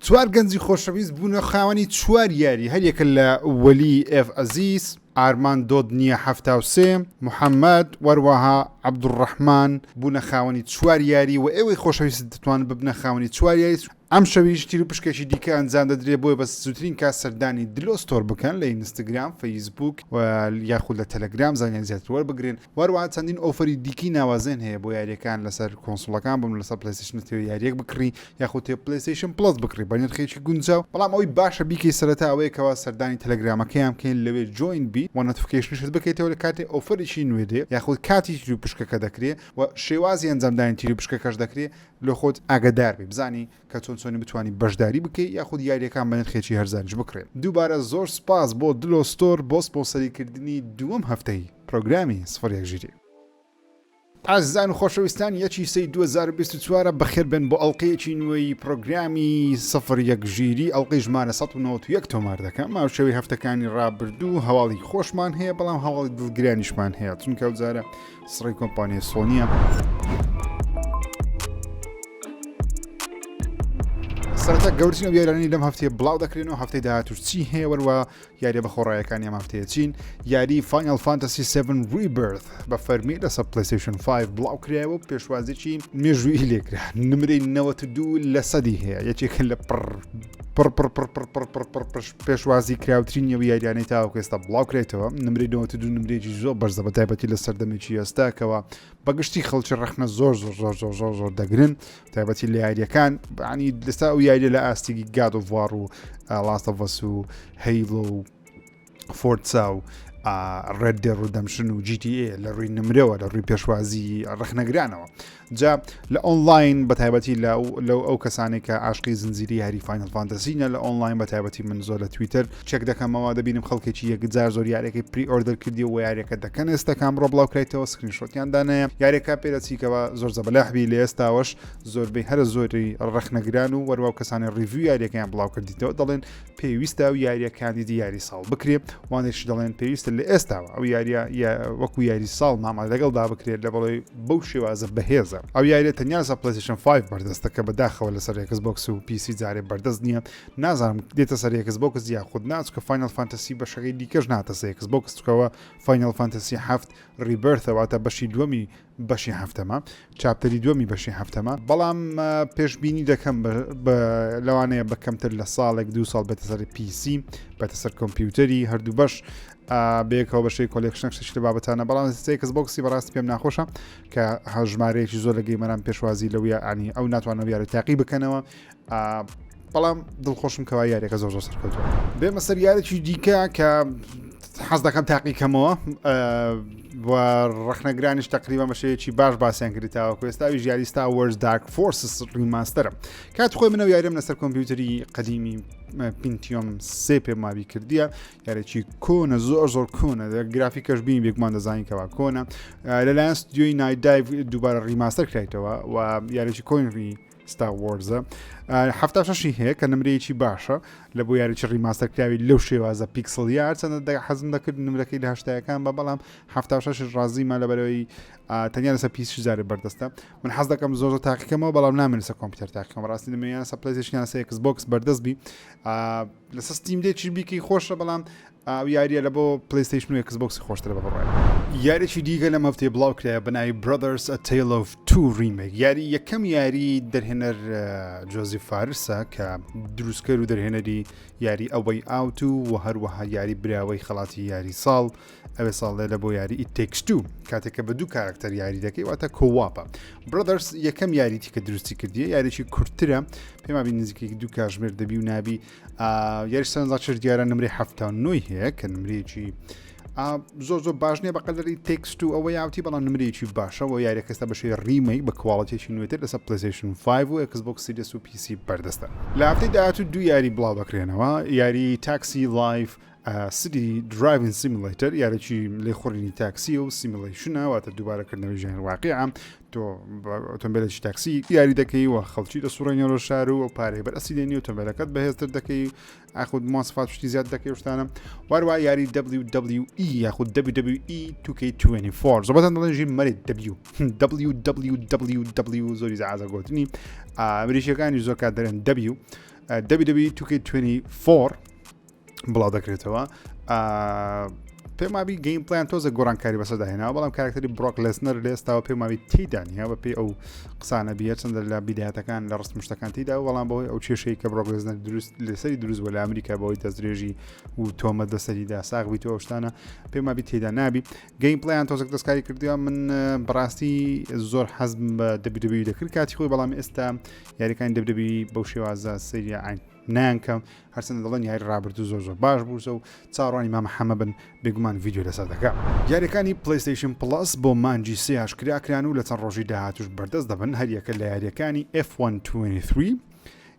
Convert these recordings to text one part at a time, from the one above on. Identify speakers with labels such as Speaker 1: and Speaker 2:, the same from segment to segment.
Speaker 1: چوار گەنجی خۆشەویست بوونە خاوەنی چوار یاری هەریەکە لە وەلی ئێف عەزیز، ئارمان دۆد نیە 73، محەمەد، وەروەها عەبدولڕەحمان بوونە خاوەنی چوار یاری و ئێوەی خۆشەویست دەتوانن ببنە خاوەنی چوار یاری ئەمشەویش تیروپشکێکی دیکە ئەنجام دەدرێت بۆیە بە زووترین کات سەردانی دلۆ ستۆر بکەن لە ئینستگرام، فەیسبووک و یاخود لە تەلەگرام زانیاری زیاتر وەربگرن. وەروەها چەندین offer ی دیکەی ناوازەن هەیە بۆ یاریەکان لەسەر console ەکان بم لەسەر PlayStation تێ یاریەک بکڕی یاخود تێ PlayStation Plus بکڕی بە نرخێکی گونجاو بەڵام ئەوەی باشە بیکەی سەرەتا ئەوەیە کەوا سەردانی تەلەگرامەکەیان بکەین لەوێ join بی و notification شت بکەیتەوە لە کاتێ offer ێکی نوێ دێ یاخود کاتی تیر و پشکەکە دەکرێ و شێوازی ئەنجامدانی تیر و پشکەکەش دەکرێ لە خۆت ئاگادار بی بزانی کە چۆن چۆنی بتوانی بەشداری بکەی یاخود یاریەکان بە نرخێکی هەرزانیش بکڕێ. دووبارە زۆر سوپاس بۆ دلۆ ستۆر بۆ سپۆنسەری کردنی دووەم هەفتەی پرۆگرامی سفر یەک ژیری. ئازیزان و خۆشەویستان یەکی سێی 2024 بەخێر بێن بۆ ئەڵقەیەکی نوێی پرۆگرامی سفر یەک ژیری ئەڵقەی ژمارە 191 تۆمار دەکەم هاوشێوەی هەفتەکانی ڕابردوو هەواڵی خۆشمان هەیە بەڵام هەواڵی دڵگرانیشمان هەیە چونکە ئەو جارە سڕی کۆمپانیای سۆنیە. سەرەتا گەورترین ئەو یاریانەی لەم هەفتەیە بڵاو دەکرێن و هەفتەی داهاتوو چی هەیە وەروە یاریە بەخۆڕایەکانی ئەم هەفتەیە چین یاری Final Fantasy 7 Rebirth بە فەرمی لەسەر PlayStation 5 بڵاو کرایەوە و پێشوازێکی مێژوویی لێکرا نمرەی 92 لە سەدی هەیە یەکێکە لە پڕ پڕ پڕ پڕ پڕ پڕ پڕ پڕ پڕ پێشوازی کراوترین ئەو یاریانەی تاوەکو ئێستا بڵاو کرێتەوە نمرەی 92 نمرەیەکی زۆر بەرزە بە تایبەتی لە سەردەمێکی ئێستاکەوە بەگشتی خەڵکی ڕەخنە زۆر زۆر زۆر زۆر زۆر زۆر دەگرن تایبەتی لە یاریەکان ینی لەستا ئەو یاریە لە ئاستی God of War و Last of Us و Halo و Forza و Red Dead Redemption و GTA لە ڕووی نمرەوە لە ڕووی پێشوازی ڕەخنەگرانەوە جا لە ئۆنلاین بە تایبەتی لە لەو ئەو کەسانێک کە عاشقی زنجیری یاری Final Fantasy نە لە ئۆنلاین بە تایبەتی من زۆر لە تویتەر check دەکەمەوە دەبینم خەڵکێکی یەکجار زۆر یاریەکەی pre-order کردی و یاریەکە دەکەن ئێستا کامڕۆ بڵاو کرایتەوە screenshot یان دانایە یاریەکە پێدەچیکەوە زۆر زەبەلاحبی لە ئێستاوەش زۆربەی هەرە زۆری ڕەخنەگران و وەروا و کەسانی review یاریەکەیان بڵاو کردیتەوە دەڵێن پێویستە ئەو یاریە کاندیدی یاری ساڵ بکرێ وانێش دەڵێن پێویستە لە ئێستاوە ئەو یاریە وەکو یاری ساڵ مامەڵە لەگەڵدا بکرێت لە بەڵێ بەو شێوازە بەهێزە ئەو یاریە تەنیا لەسەر PlayStation 5 بەردەستە کە بەداخەوە لەسەر Xbox و PC جارێ بەردەست نییە نازانم دێتە سەر Xbox یاخود نا چونکە Final Fantasy بەشەکەی دیکەش ناتە سەر Xbox چکەوە Final Fantasy هەفت Rebirth ە واتە بەشی دووەمی بەشی هەفتەمە chapter ی دووەمی بەشی هەفتەمە بەڵام پێشبینی دەکەم لەوانەیە بە کەمتر لە ساڵێک دو ساڵ بێتە سەر PC بێتە سەر کۆمپیوتەری هەردوو بەش بەیەکەوە بەشەی collection ە شتێک لە بابەتانە بەڵام Xbox ی بەڕاستی پێم ناخۆشە کە هەژمارەیەکی زۆر لە gamer ان پێشوازی لەو یانی ئەو ناتوانەوە یاری تاقی بکەنەوە بەڵام دڵخۆشم کەوا یاریەکە زۆر زۆر سەرکەوتووە بێمە سەر یارێکی دیکە کە حەز دەکەم تاقیکەمەوە و ڕەخنەگرانیش تقریبا بە شێوەیەکی باش باسیان کرد تاوەکو ئێستا ئەویش یاری Star Wars Dark Forces Remaster ە کات خۆی منەوە یاریم لەسەر کۆمپیوتەری قەدیمی Pentium سێ پێم ماوی کردیە یارێکی کۆنە زۆر زۆر کۆنە گرافیکەش بین بێگومان دەزانین کەوا کۆنە لەلایەن ستودیۆی Nightdive دووبارە remaster کرایتەوە و یارێکی کۆنی Star Wars ە 76ی هەیە کە نمرەیەکی باشە لە بۆ یاریی remaster کراوی لەو شێوازە pixel یار چەندە حەزم دەکرد نمرەکەی لە هەشتایەکان بە بەڵام 76 ڕازیمە لە بەرەوەی تەنیا لەسەر PC جارێ بەردەستە من حەز دەکەم زۆر زۆر تاقیکەمەوە بەڵام نامێن لەسەر کۆمپیوتەر تاقیکەم ڕاستی دەمەوێت لەسەر PlayStation یان لەسەر Xbox بەردەست بی لەسەر Steam Deck یش بیکەی خۆشە بەڵام ئەو یاریە لە بۆ PlayStation و Xbox ی خۆشترە بە بڕوای. یاریی دیکە لەم هەفتەیە بڵاو کرایە بە ناوی Brothers A Tale of Two Remake یاری یەکەم یاری دەرهێنەر جۆزی فارسە کە دروستکەر و دەرهێنەری یاری A Way Out و و هەروەها یاری براوەی خەڵاتی یاری ساڵ ئەوێ ساڵێ لە بۆ یاری It Takes Two کاتێک کە بە دوو کارکتەر یاری دەکەی واتە co-op ە Brothers یەکەم یاریتی کە دروستی کردیە یاریی کورتترە پێما بی نزیکێک دوو کاژمێر دەبی و نابی یاری سەرنجڕاکێش دیارە نمرەی 79 هەیە کە نمرەیەکی زۆر زۆر باش نییە بە قەدەری Takes Two A Way Out ی بەڵام نمرەیەکی باشە و یاریەکەستا بە شێوەی remake بە quality ێکی نوێتر لەسەر PlayStation 5 و Xbox Series و PC بەردەستە. لە هەفتەی داهاتوو دوو یاری بڵاو دەکرێنەوە یاری Taxi Life City Driving Simulator یاریی لێخوڕینی تاکسی و simulation ە واتە دووبارەکردنەوەی ژیان واقیعە تۆ ئۆتۆمبیلێکی تاکسی یاری دەکەی و خەڵکی دەسوڕێنەوە شار و پارەی بەرئەسی دێنی ئۆتۆمبیلەکەت بەهێزتر دەکەی ئاخود ماسفات شتی زیاد دەکەی شتانە واروا یاری WWE یاخود WWE 2K24 زۆبەتان دەڵێن ژیر مەرێت W WWWW زۆری زعازە گوتنی ئەمریکیەکانی زۆر کات دەرێن W. WWE 2K24 بڵاو دەکرێتەوە. پێم وابی gameplay یان تۆزە گۆڕانکاری بەسەردا هێناوە بەڵام کارکتەری برۆک لێسنەر لێستاوە پێم وابی تێدا نییە بە پێی ئەو قسانە بیە چەندە لە بیداتەکان لە ڕست مشتەکان تیدا بەڵام بەهۆی ئەو کێشەی کە برۆک لێسنەر دروست لەسەری دروست بوو لە ئەمریکا بەوەی دەستدرێژی و تۆمەت لەسەریدا ساغ بیت و شتانە پێم وابی تێدا نابی gameplay یان تۆزێک دەستکاری کردووە من بەڕاستی زۆر حەزم بە WWE دەکرد کاتی خۆی بەڵام ئێستا یاریەکانی WWE بەو شێوازە سەیری عین نانکەم هەرچەندە دەڵێن یاری ڕابردوو زۆر زۆر باش بوو و چاوەڕوانی مامە حەمە بن بێگومان ڤیدیۆ لەسەر دەکا. یاریەکانی PlayStation Plus بۆ مانگی سێ ئاشکرا کران و لە چەند ڕۆژی داهاتووش بەردەست دەبن هەریەکە لە یاریەکانی F1 23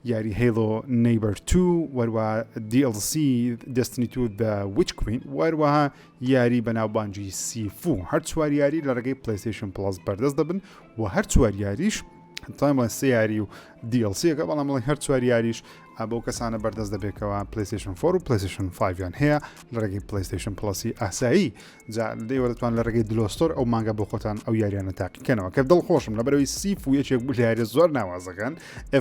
Speaker 1: یاری Hello Neighbor 2 وەروە DLC Destiny 2 The Witch Queen وەروەها یاری بەناوبانگی Sifu هەر چوار یاری لە ڕێگەی PlayStation Plus بەردەست دەبن و هەر چوار یاریش تایم بڵێن سێ یاری و DLC ەکە بەڵام بڵێن هەر چوار یاریش بۆ کەسانە بەردەست دەبێتەوە PlayStation 4 و PlayStation 5 یان هەیە لە ڕێگەی PlayStation Plus ی ئاسایی جا لێوە دەتوان لە ڕێگەی دلۆستۆر ئەو مانگە بۆ خۆتان ئەو یاریانە تاقیکەنەوە کە دڵخۆشم لەبەرەوەی Sifu یەکێک بوو لە یاریە زۆر ناوازەکان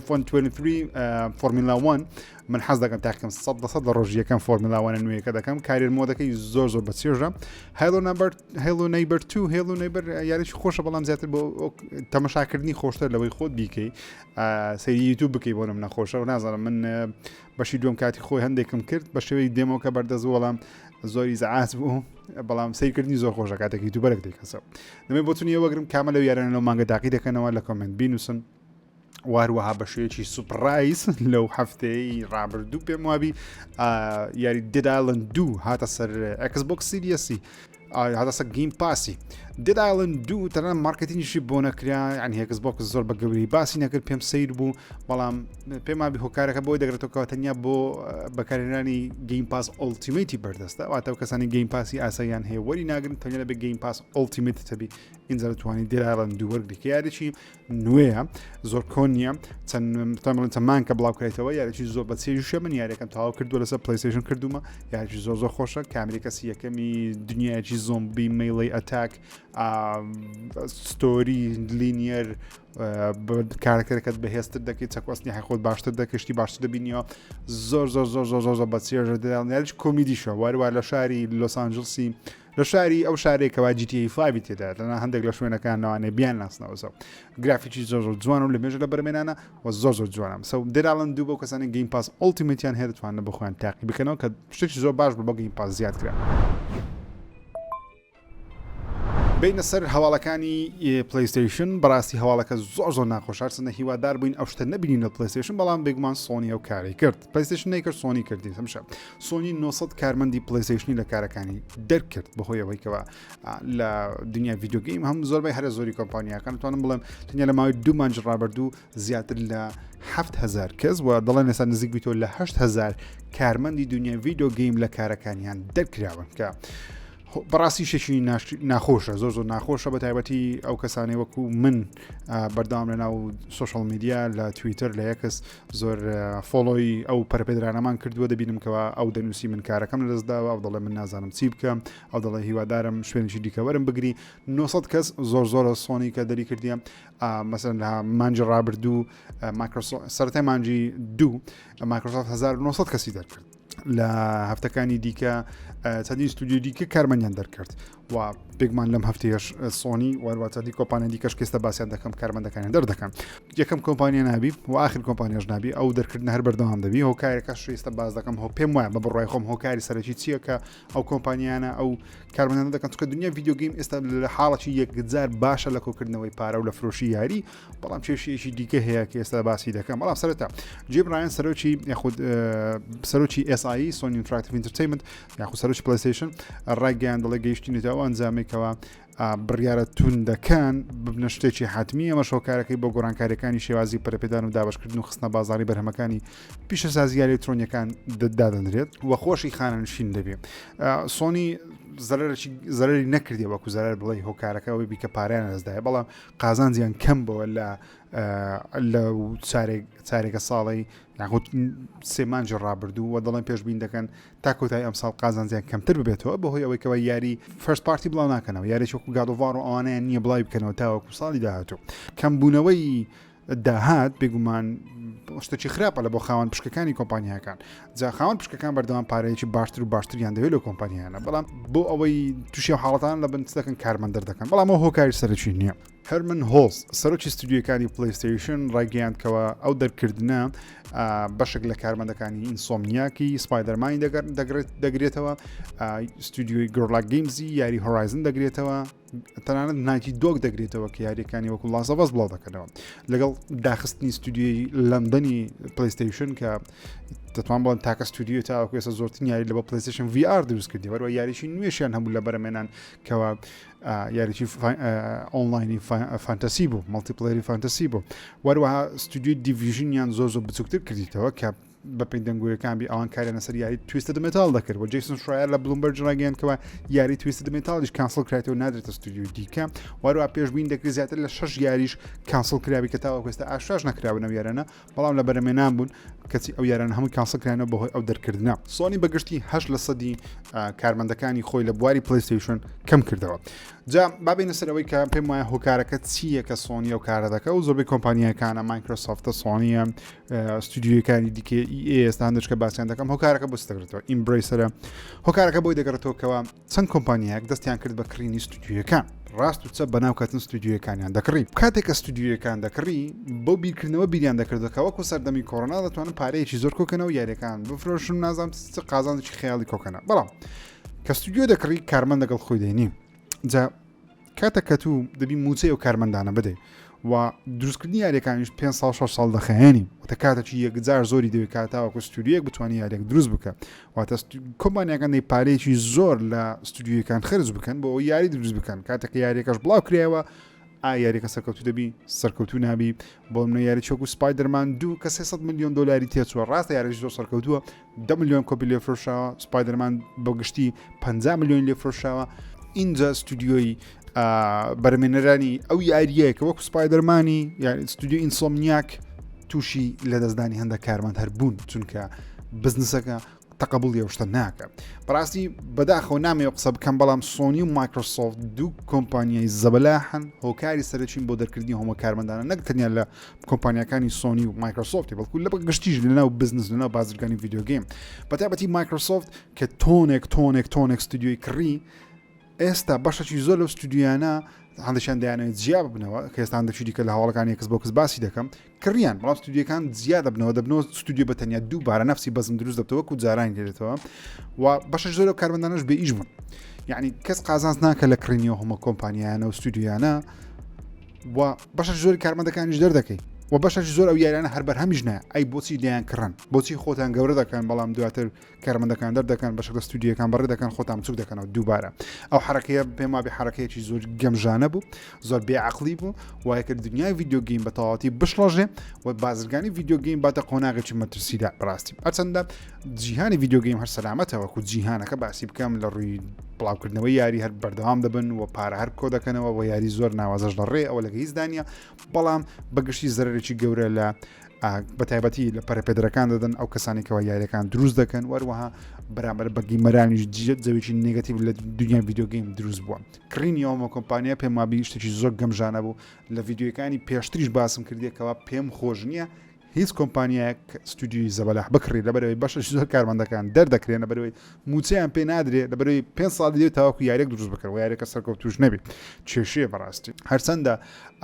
Speaker 1: F123 Formula 1 من حەز دەکەم تاقیکەم 100 لە ڕۆژی یەکەم Formula 1 نوێیەکە دەکەم career mode ەکەی زۆر زۆر بەچێژە Hello Neighbor Hello Neighbor 2 Hello Neighbor یاریی خۆشە بەڵام زیاتر بۆ تەمەشاکردنی خۆشتر لەوەی خۆت بیکەی سەیری یوتوب بکەی بۆ منە خۆشە و نازانم من بەشی دوم کاتی خۆی هەندێکم کرد بە شێوەی demo کە بەردەست بەڵام زۆری زعاز بوو بەڵام سیرکردنی زۆر خۆشە کاتێک یوتوبەرێک دەیکەسەوە دەمێ بۆچونی وەگرم کامە لەو یارانە لەو مانگە تاقی دەکەنەوە لە comment بینوسن واروەها بە شێوەیەکی surprise لەو هەفتەیە ڕابردوو پێم وابی یاری Dead Island دوو هاتە سەر Xbox Series ی هاتە سەر Game Pass ی Dead Island دوو تەنانەت marketing یشی بۆ نەکرا یعنی Xbox زۆر بە گەوری باسی نەکرد پێم سیر بوو بەڵام پێم وابی هۆکارەکە بۆی دەگرێتەوە تەنیا بۆ بەکارهێنانی Game Pass Ultimate ی بەردەستە واتە و کەسانی Game Pass ی ئاساییان هەیە وەری ناگرن تەنیا لەبێ Game Pass Ultimate تەبی ئینجا دەتوانانی Dead Island دوو وەرگری کە یاریی نوێیە زۆر کۆن نییە چەند تەمەڵن چەند مانکە بڵاو کرێتەوە یاریی زۆر بە چێژیشە من یاریەکەم تەواو کردووە لەسەر PlayStation کردومە یاریی زۆر زۆر خۆشە کامری کەسی یەکەمی دنیایەکی زۆمبی melee attack story linear کارەکتەرەکەت بەهێزتر دەکەیت چەکوەستنی حی خۆت باشتر دەکەشتی باشتر دەبینیەوە زۆر زۆر زۆر زۆر زۆر زۆر بە چێژە دەیان یاریش کۆمیدیشە واروا لە شاری لۆس ئانجلسی لە شاری ئەو شارێک کەوا GTA 5 تێدا لەنا هەندێک لە شوێنەکان ناوانێ بیان ناسنەوە سەو گرافیکی زۆر زۆر جوان و لە مێژە لە بەرمێنانە و زۆر زۆر جوانم سەو Dead Island دوو بۆ کەسانی Game Pass Ultimate یان هەیە دەتوانن بۆ خۆیان تاقی بکەنەوە کە شتێکی زۆر باش بوو بۆ Game Pass زیاد کرا. بینە سەر هەواڵەکانی PlayStation بەڕاستی هەواڵەکە زۆر زۆر ناخۆشارسنە هیوادار بووین ئەو شتە نبینین لە PlayStation بەڵام بێگومان سۆنی ئەو کاری کرد PlayStation نەیکرد سۆنی کردی هەمشە سۆنی 900 کارمەندی PlayStation ی لە کارەکانی دەرکرد بەهۆی ئەوەی کەوا لە دنیا video game هەم زۆربەی هەرە زۆری کۆمپانیاکان توانم بڵێم تەنیا لە ماوەی دوو مانج ڕابردوو زیاتر لە 7000 کەس و دەڵێن ئێستا نزیک بیتەوە لە 8000 کارمەندی دنیای video game لە کارەکانیان دەرکراون کە بەڕاستی شێکی ناخۆشە زۆر زۆر ناخۆشە بە تایبەتی ئەو کەسانەی وەکو من بەردەوام لە ناو social media لە تویتەر لە یەکس زۆر follow ی ئەو پەرپێدرانەمان کردووە دەبینم کەوا ئەو دەنووسی من کارەکەم لەدەستداوە ئەو دەڵێ من نازانم چی بکەم ئەو دەڵێ هیوادارم شوێنێکی دیکە وەرم بگری 900 کەس زۆر زۆرە سۆنی کە دەری کردیە مەسەن لە مانجی ڕابردوو مایکرۆسۆفت سەرەتای مانجی دوو مایکرۆسۆفت 1900 کەسی دەرکرد لە هەفتەکانی دیکە چەندین ستودیو دیکە کارمەندیان دەرکرد و بێگومان لەم هەفتەیەش سۆنی وەروە چەندی کۆمپانیا دیکەش کێستە باسییان دەکەم کارمەندەکانیان دەردەکەن یەکەم کۆمپانیا نابی و آخر کۆمپانیاش نابی ئەو دەرکردن هەر بەردەوام دەبی هۆکارەکە شوێستە باز دەکەم هۆ پێم وایە بە بڕای خۆم هۆکاری سەرەکی چییە کە ئەو کۆمپانیانە ئەو کارمەندانە دەکەن چونکە دنیا video game ئێستا لە حاڵەتی یەکجار باشە لە کۆکردنەوەی پارە و لە فرۆشی یاری بەڵام کێشەیەکی دیکە هەیە کە ئێستا باسی دەکەم بەڵام سەرەتا جیم ڕایان سەرۆکی یاخود سەرۆکی SIE Sony Interactive Entertainment یاخود سەرۆکی PlayStation ڕایگەیان دەڵێ گەیشتینێتەوە ئەنجامێکەوە بڕیارە توندەکان ببنە شتێکی حتمی ئەمە هۆکارەکەی بۆ گۆڕانکاریەکانی شێوازی پەرەپێدان و دابشکردن و خستنە بازاری بەرهەمەکانی پیشەسازی ئەلکترۆنیەکان دادەنرێت و خۆشی خانەنشین دەبێت سۆنی زەرەری نەکردی وەکو زەرەر بڵێ هۆکارەکە ئەوەی بیکە پاریان لەدەستدایە بەڵام قازانجیان کەم بەوە لە لە چارێکە ساڵی یاخود سێ مانجی ڕابردوو و دەڵێن پێشبین دەکەن تا کۆتایی ئەم ساڵ قازانجیان کەمتر ببێتەوە بەهۆی ئەوەی کەەوە یاری first party بڵاو ناکەنەوە یاریی وەکو God of War و ئەوانەیان نییە بڵاوی بکەنەوە تاوەکو ساڵی داهاتوو کەمبوونەوەی داهات بێگومان. شتێکی خراپە لە بۆ خاوەن پشکەکانی کۆمپانیاکان. جا خاوەن پشکەکان بەردەوام پارەیەکی باشتر و باشتریان دەوێت لە کۆمپانیانە، بەڵام بۆ ئەوەی تووشی حاڵەتان لە بن دەکەن کارمەند دەردەکەن، بەڵام ئەو هۆکاری سەرەکی نییە. هەرمن هۆڵز سەرۆکی ستودیۆکانی پلەیستەیشن ڕایگەیاند کەوا ئەو دەرکردنە بەشێک لە کارمەندەکانی ئینسۆمنیاکی سپایدەرمانی دەگرێتەوە، ستودیۆی گۆرلا گەیمزی یاری هۆرایزن دەگرێتەوە، تەنانەت نایتی دۆگ دەگرێتەوە کە یاریەکانی وەکو لاست ئۆف ئەس بڵاو دەکەنەوە. لەگەڵ داخستنی ستودیۆی لەندەنی پلیستیشن کە دەتوان بڵێن تاکە ستودیۆ تاوەکو ئێستا زۆرترین یاری لە بۆ پلیستیشن VR دروست کردی، وەروە یاریی نوێشیان هەبوو لە بەرەمێنان کەوا یاریی ئۆنلاینی fantasy بوو، multiplayer ی fantasy بوو. وەروەها ستودیۆی دیڤیژنیان زۆر زۆر بچووکتر کردیتەوە کە بەپێی دەنگۆیەکان بی ئەوان کاریان لەسەر یاری تویستد مێتاڵ دەکرد و جیسن شرایەر لە بلومبەرج ڕاگەیاند کەوا یاری تویستد مێتاڵیش cancel کرایتەوە نادرێتە ستودیۆی دیکە. وەروە پێشبین دەکرێت زیاتر لە 6 یاریش cancel کرابی کە تاوەکو ئێستا ئاشکراش نەکراون ئەو یارانە، بەڵام لە بەرەمێنان بوون، کەچی ئەو یارانە هەمووی cancel کرانەوە بەهۆی ئەو دەرکردنە. سۆنی بەگشتی 8 لە سەدی کارمەندەکانی خۆی لە بواری پلیستیشن کەم کردەوە. جا با بێینە سەر ئەوەی کە پێم وایە هۆکارەکە چییە کە سۆنی ئەو کارە دەکە و زۆربەی کۆمپانیاکانە، مایکرۆسۆفتە، سۆنیە، ستودیۆکانی دیکە ئێستا هەندێک باسییان دەکەم. هۆکارەکە بۆ دەگرێتەوە ئیمبرەیسەرە، هۆکارەکە بۆی دەگەڕێتەوە کەەوە چەند کۆمپانیایەک دەستیان کرد بە کڕینی ستودیۆکان، ڕاست و چەپ بەناو کەتن ستودیۆکانیان دەکڕی. کاتێک کە ستودیۆکان دەکڕی بۆ بیرکردنەوە بیریان دەکردەوە وەکو سەردەمی کۆرۆنا دەتوانن پارەیەکی زۆر کۆکەنەوە یاریەکان بفرۆشن، نازانم چ قازانجێکی خەیاڵی کۆکەنە. بەڵام کە ستودیۆ دەکڕی کارمەند لەگەڵ خۆی دێنی، جا کاتە کە تو دەبی موچەی ئەو کارمەندانە بدەیت و دروستکردنی یاریەکانیش 5 ساڵ 6 ساڵ دەخایەنی وتە کاتێکی یەکجار زۆری دەوێت کاتاوەکو ستودیۆیەک بتوانانی یاریەک دروست بکە. واتە کۆمپانیاکان دەی پارەیەکی زۆر لە ستودیۆیەکان خرج بکەن بۆ ئەوەی یاری دروست بکەن. کاتێک یاریەکەش بڵاو کرایەوە ئا یاریەکە سەرکەوتو دەبی سەرکەوتو نابی. بۆ منە یاری چۆک و سپایدەرمان دوو کە 300 میلیۆن دلاری تێچووە، ڕاستە یاریش زۆر سەرکەوتووە، 10 میلیۆن کۆپی لێ فرۆشراوە، سپایدەرمان بۆ گشتی 50 میلیۆن لێ فرۆشراوە. ئینجا ستودیۆی بەرمێنەرانی ئەو یاریەیە کە وەکو سپایدەرمانی یاری ستودیۆ ئینسۆمنیاک تووشی لەدەستدانی هەندە کارمەند هەر بوون، چونکە بزنسەکە تەقبولی ئەو شتە ناکە. بەڕاستی بەداخەوە نامەوێت قسە بکەم، بەڵام سۆنی و مایکرۆسۆفت دوو کۆمپانیای زەبەلاحن، هۆکاری سەرەکین بۆ دەرکردنی هەموو کارمەندانە، نەک تەنیا لە کۆمپانیاکانی سۆنی و مایکرۆسۆفتی، بەڵکو لە گشتیش لەناو بزنس لەناو بازرگانی video game، بەتایبەتی مایکرۆسۆفت کە تۆنێک تۆنێک تۆنێک ستودیۆی کڕی. ئێستا بەشێکی زۆر لەو ستودیۆیانە هەندێکیان دەیانەوێت جیا ببنەوە کە ئێستا هەندێکی دیکە لە هەواڵەکانی ئێکس بۆکس باسی دەکەم کڕیان، بەڵام ستودیۆکان جیا دەبنەوە، دەبنەوە ستودیۆ بە تەنیا، دووبارە نەفسی بەزم دروست دەبتەوە وەکو جاران دێتەوە و بەشێک زۆر لەو کارمەندانەش بێ ئیش بوون. یعنی کەس قازانج ناکە لە کڕینی هەموو کۆمپانیایانە و ستودیۆیانە و بەشێک زۆری کارمەندەکانیش دەردەکەی و بەشێک زۆر ئەو یاریانە هەر بەرهەمیش نایە. ئەی بۆچی لێیان کڕن؟ بۆچی خۆتان گەورە دەکەن بەڵام دواتر کارمەندەکان دەردەکەن، بەشێک لە ستودیۆکان بەڕێ دەکەن، خۆتان بچوک دەکەنەوە دووبارە؟ ئەو حرەکەیە پێم وابێ حرەکەیەکی زۆر گەمژانە بوو، زۆر بێعقلی بوو، وای کرد دنیای video game بە تەواوەتی بشڵەژێ و بازرگانی video game باتە قۆناغێکی مەترسیدا. بەڕاستی هەرچەندە جیهانی video game هەر سەلامەتە وەکو جیهانەکە باسی بکەم لە ڕووی بڵاوکردنەوەی یاری هەر بەردەوام دەبن و پارە هەر کۆ دەکەنەوە و یاری زۆر ناوازەش لە ڕێ ئەوە لەگە هیچدانە، بەڵام بەگشتی زەرێکی گەورە لە بە تایبەتی لە پەرەپێدەرەکان دەدەن، ئەو کەسانی کەوا یاریەکان دروست دەکەن، وەروەها بەرامبەر بە gamer انیش جەوێکی negative لە دنیای video game دروست بووە. کڕینی ئەومە کۆمپانیا پێم وابی شتێکی زۆر گەمژانە بوو. لە ڤیدیۆکانی پێشتریش باسم کردیەکەوە پێم خۆش نییە هیچ کۆمپانیایەک ستودیوی زەبەلاح بکڕی، لەبەرەوەی بەشەش زۆر کارمەندەکان دەردەکرێن، لەبەرەوەی موچەیان پێ نادرێ، لەبەرەوەی پێ ساڵ دێت تاوەکو یاریەک دروست بکەن و یاریەکە سەرکەوتوش نەبێت. کێشەیە بەڕاستی. هەرچەندە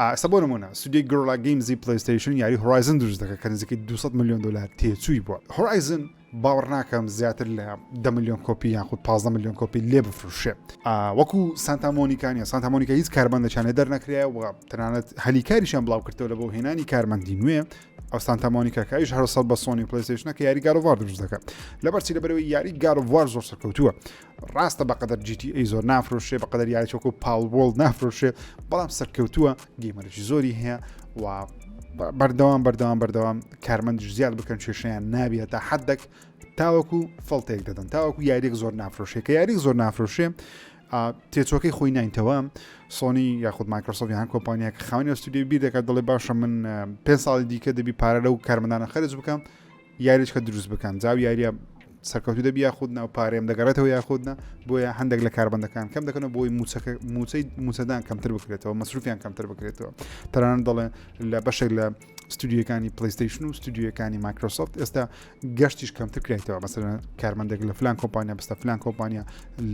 Speaker 1: ئێستا بۆ نمونە ستودیۆی گۆرلا گەیمزی پلەیستەیشن یاری هۆرایزن دروست دەکات کە نزیکەی 200 میلیۆن دلار تێچووی بووە. هۆرایزن باوەڕ ناکەم زیاتر لە 10 میلیۆن کۆپی یاخود 15 میلیۆن کۆپی لێ بفروشێ. وەکو سانتا مۆنیکا نیە، سانتا مۆنیکا هیچ کارمەندێکیان لێ دەرنەکرایە و تەنانەت هەلیکاریشیان بڵاو کردەوە لە بۆ هێنانی کارمەندی نوێ. ئەو سانتا مۆنیکا کە ئەویش هەر سەر بە سۆنی پلەیستەیشنە کە یاری گاد ئۆف وار دروست دەکات. لەبەرچی؟ لەبەرەوەی یاری گاد ئۆف وار زۆر سەرکەوتووە. ڕاستە بەقەدەر GTA زۆر نافرۆشێ، بەقەدەر یاری وەکو پاڵ وۆڵد نافرۆشێ، بەڵام سەرکەوتووە، gamer ێکی زۆری هەیە و بەردەوام بەردەوام بەردەوام کارمەندش زیاد بکەن کێشیان نابێت تا حدێک تاوەکو فڵتێک دەدەن، تاوەکو یاریێک زۆر نافرۆشێ. کە یاریێک زۆر نافرۆشێ تێچۆکەی خۆی ناینتەوە، سۆنی یاخود مایکرۆسۆفت یان کۆمپانیا کە خاوەنی ستودیۆ بیر دەکات دەڵێ باشە من پێ ساڵی دیکە دەبی پارە لەو کارمەندانە خەرج بکەم یاریچکە دروست بکەن، جاو یاریە سەرکەوتو دەبی یاخود نا و پارەیەم دەگەڕێتەوە یاخود نا بۆیە هەندێک لە کاربەندەکان کەم دەکەنەوە بۆی موچەکە موچەی موچەدان کەمتر بکرێتەوە مەسروفیان کەمتر بکرێتەوە تەنانەت دەڵێ لە بەشێک لە ستودیوەکانی پلیستیشن و ستودیوەکانی مایکرۆسۆفت ئێستا گەشتیش کەمتر کرایتەوە مەسەلەن کارمەندێک لە فلان کۆمپانیا بستە فلان کۆمپانیا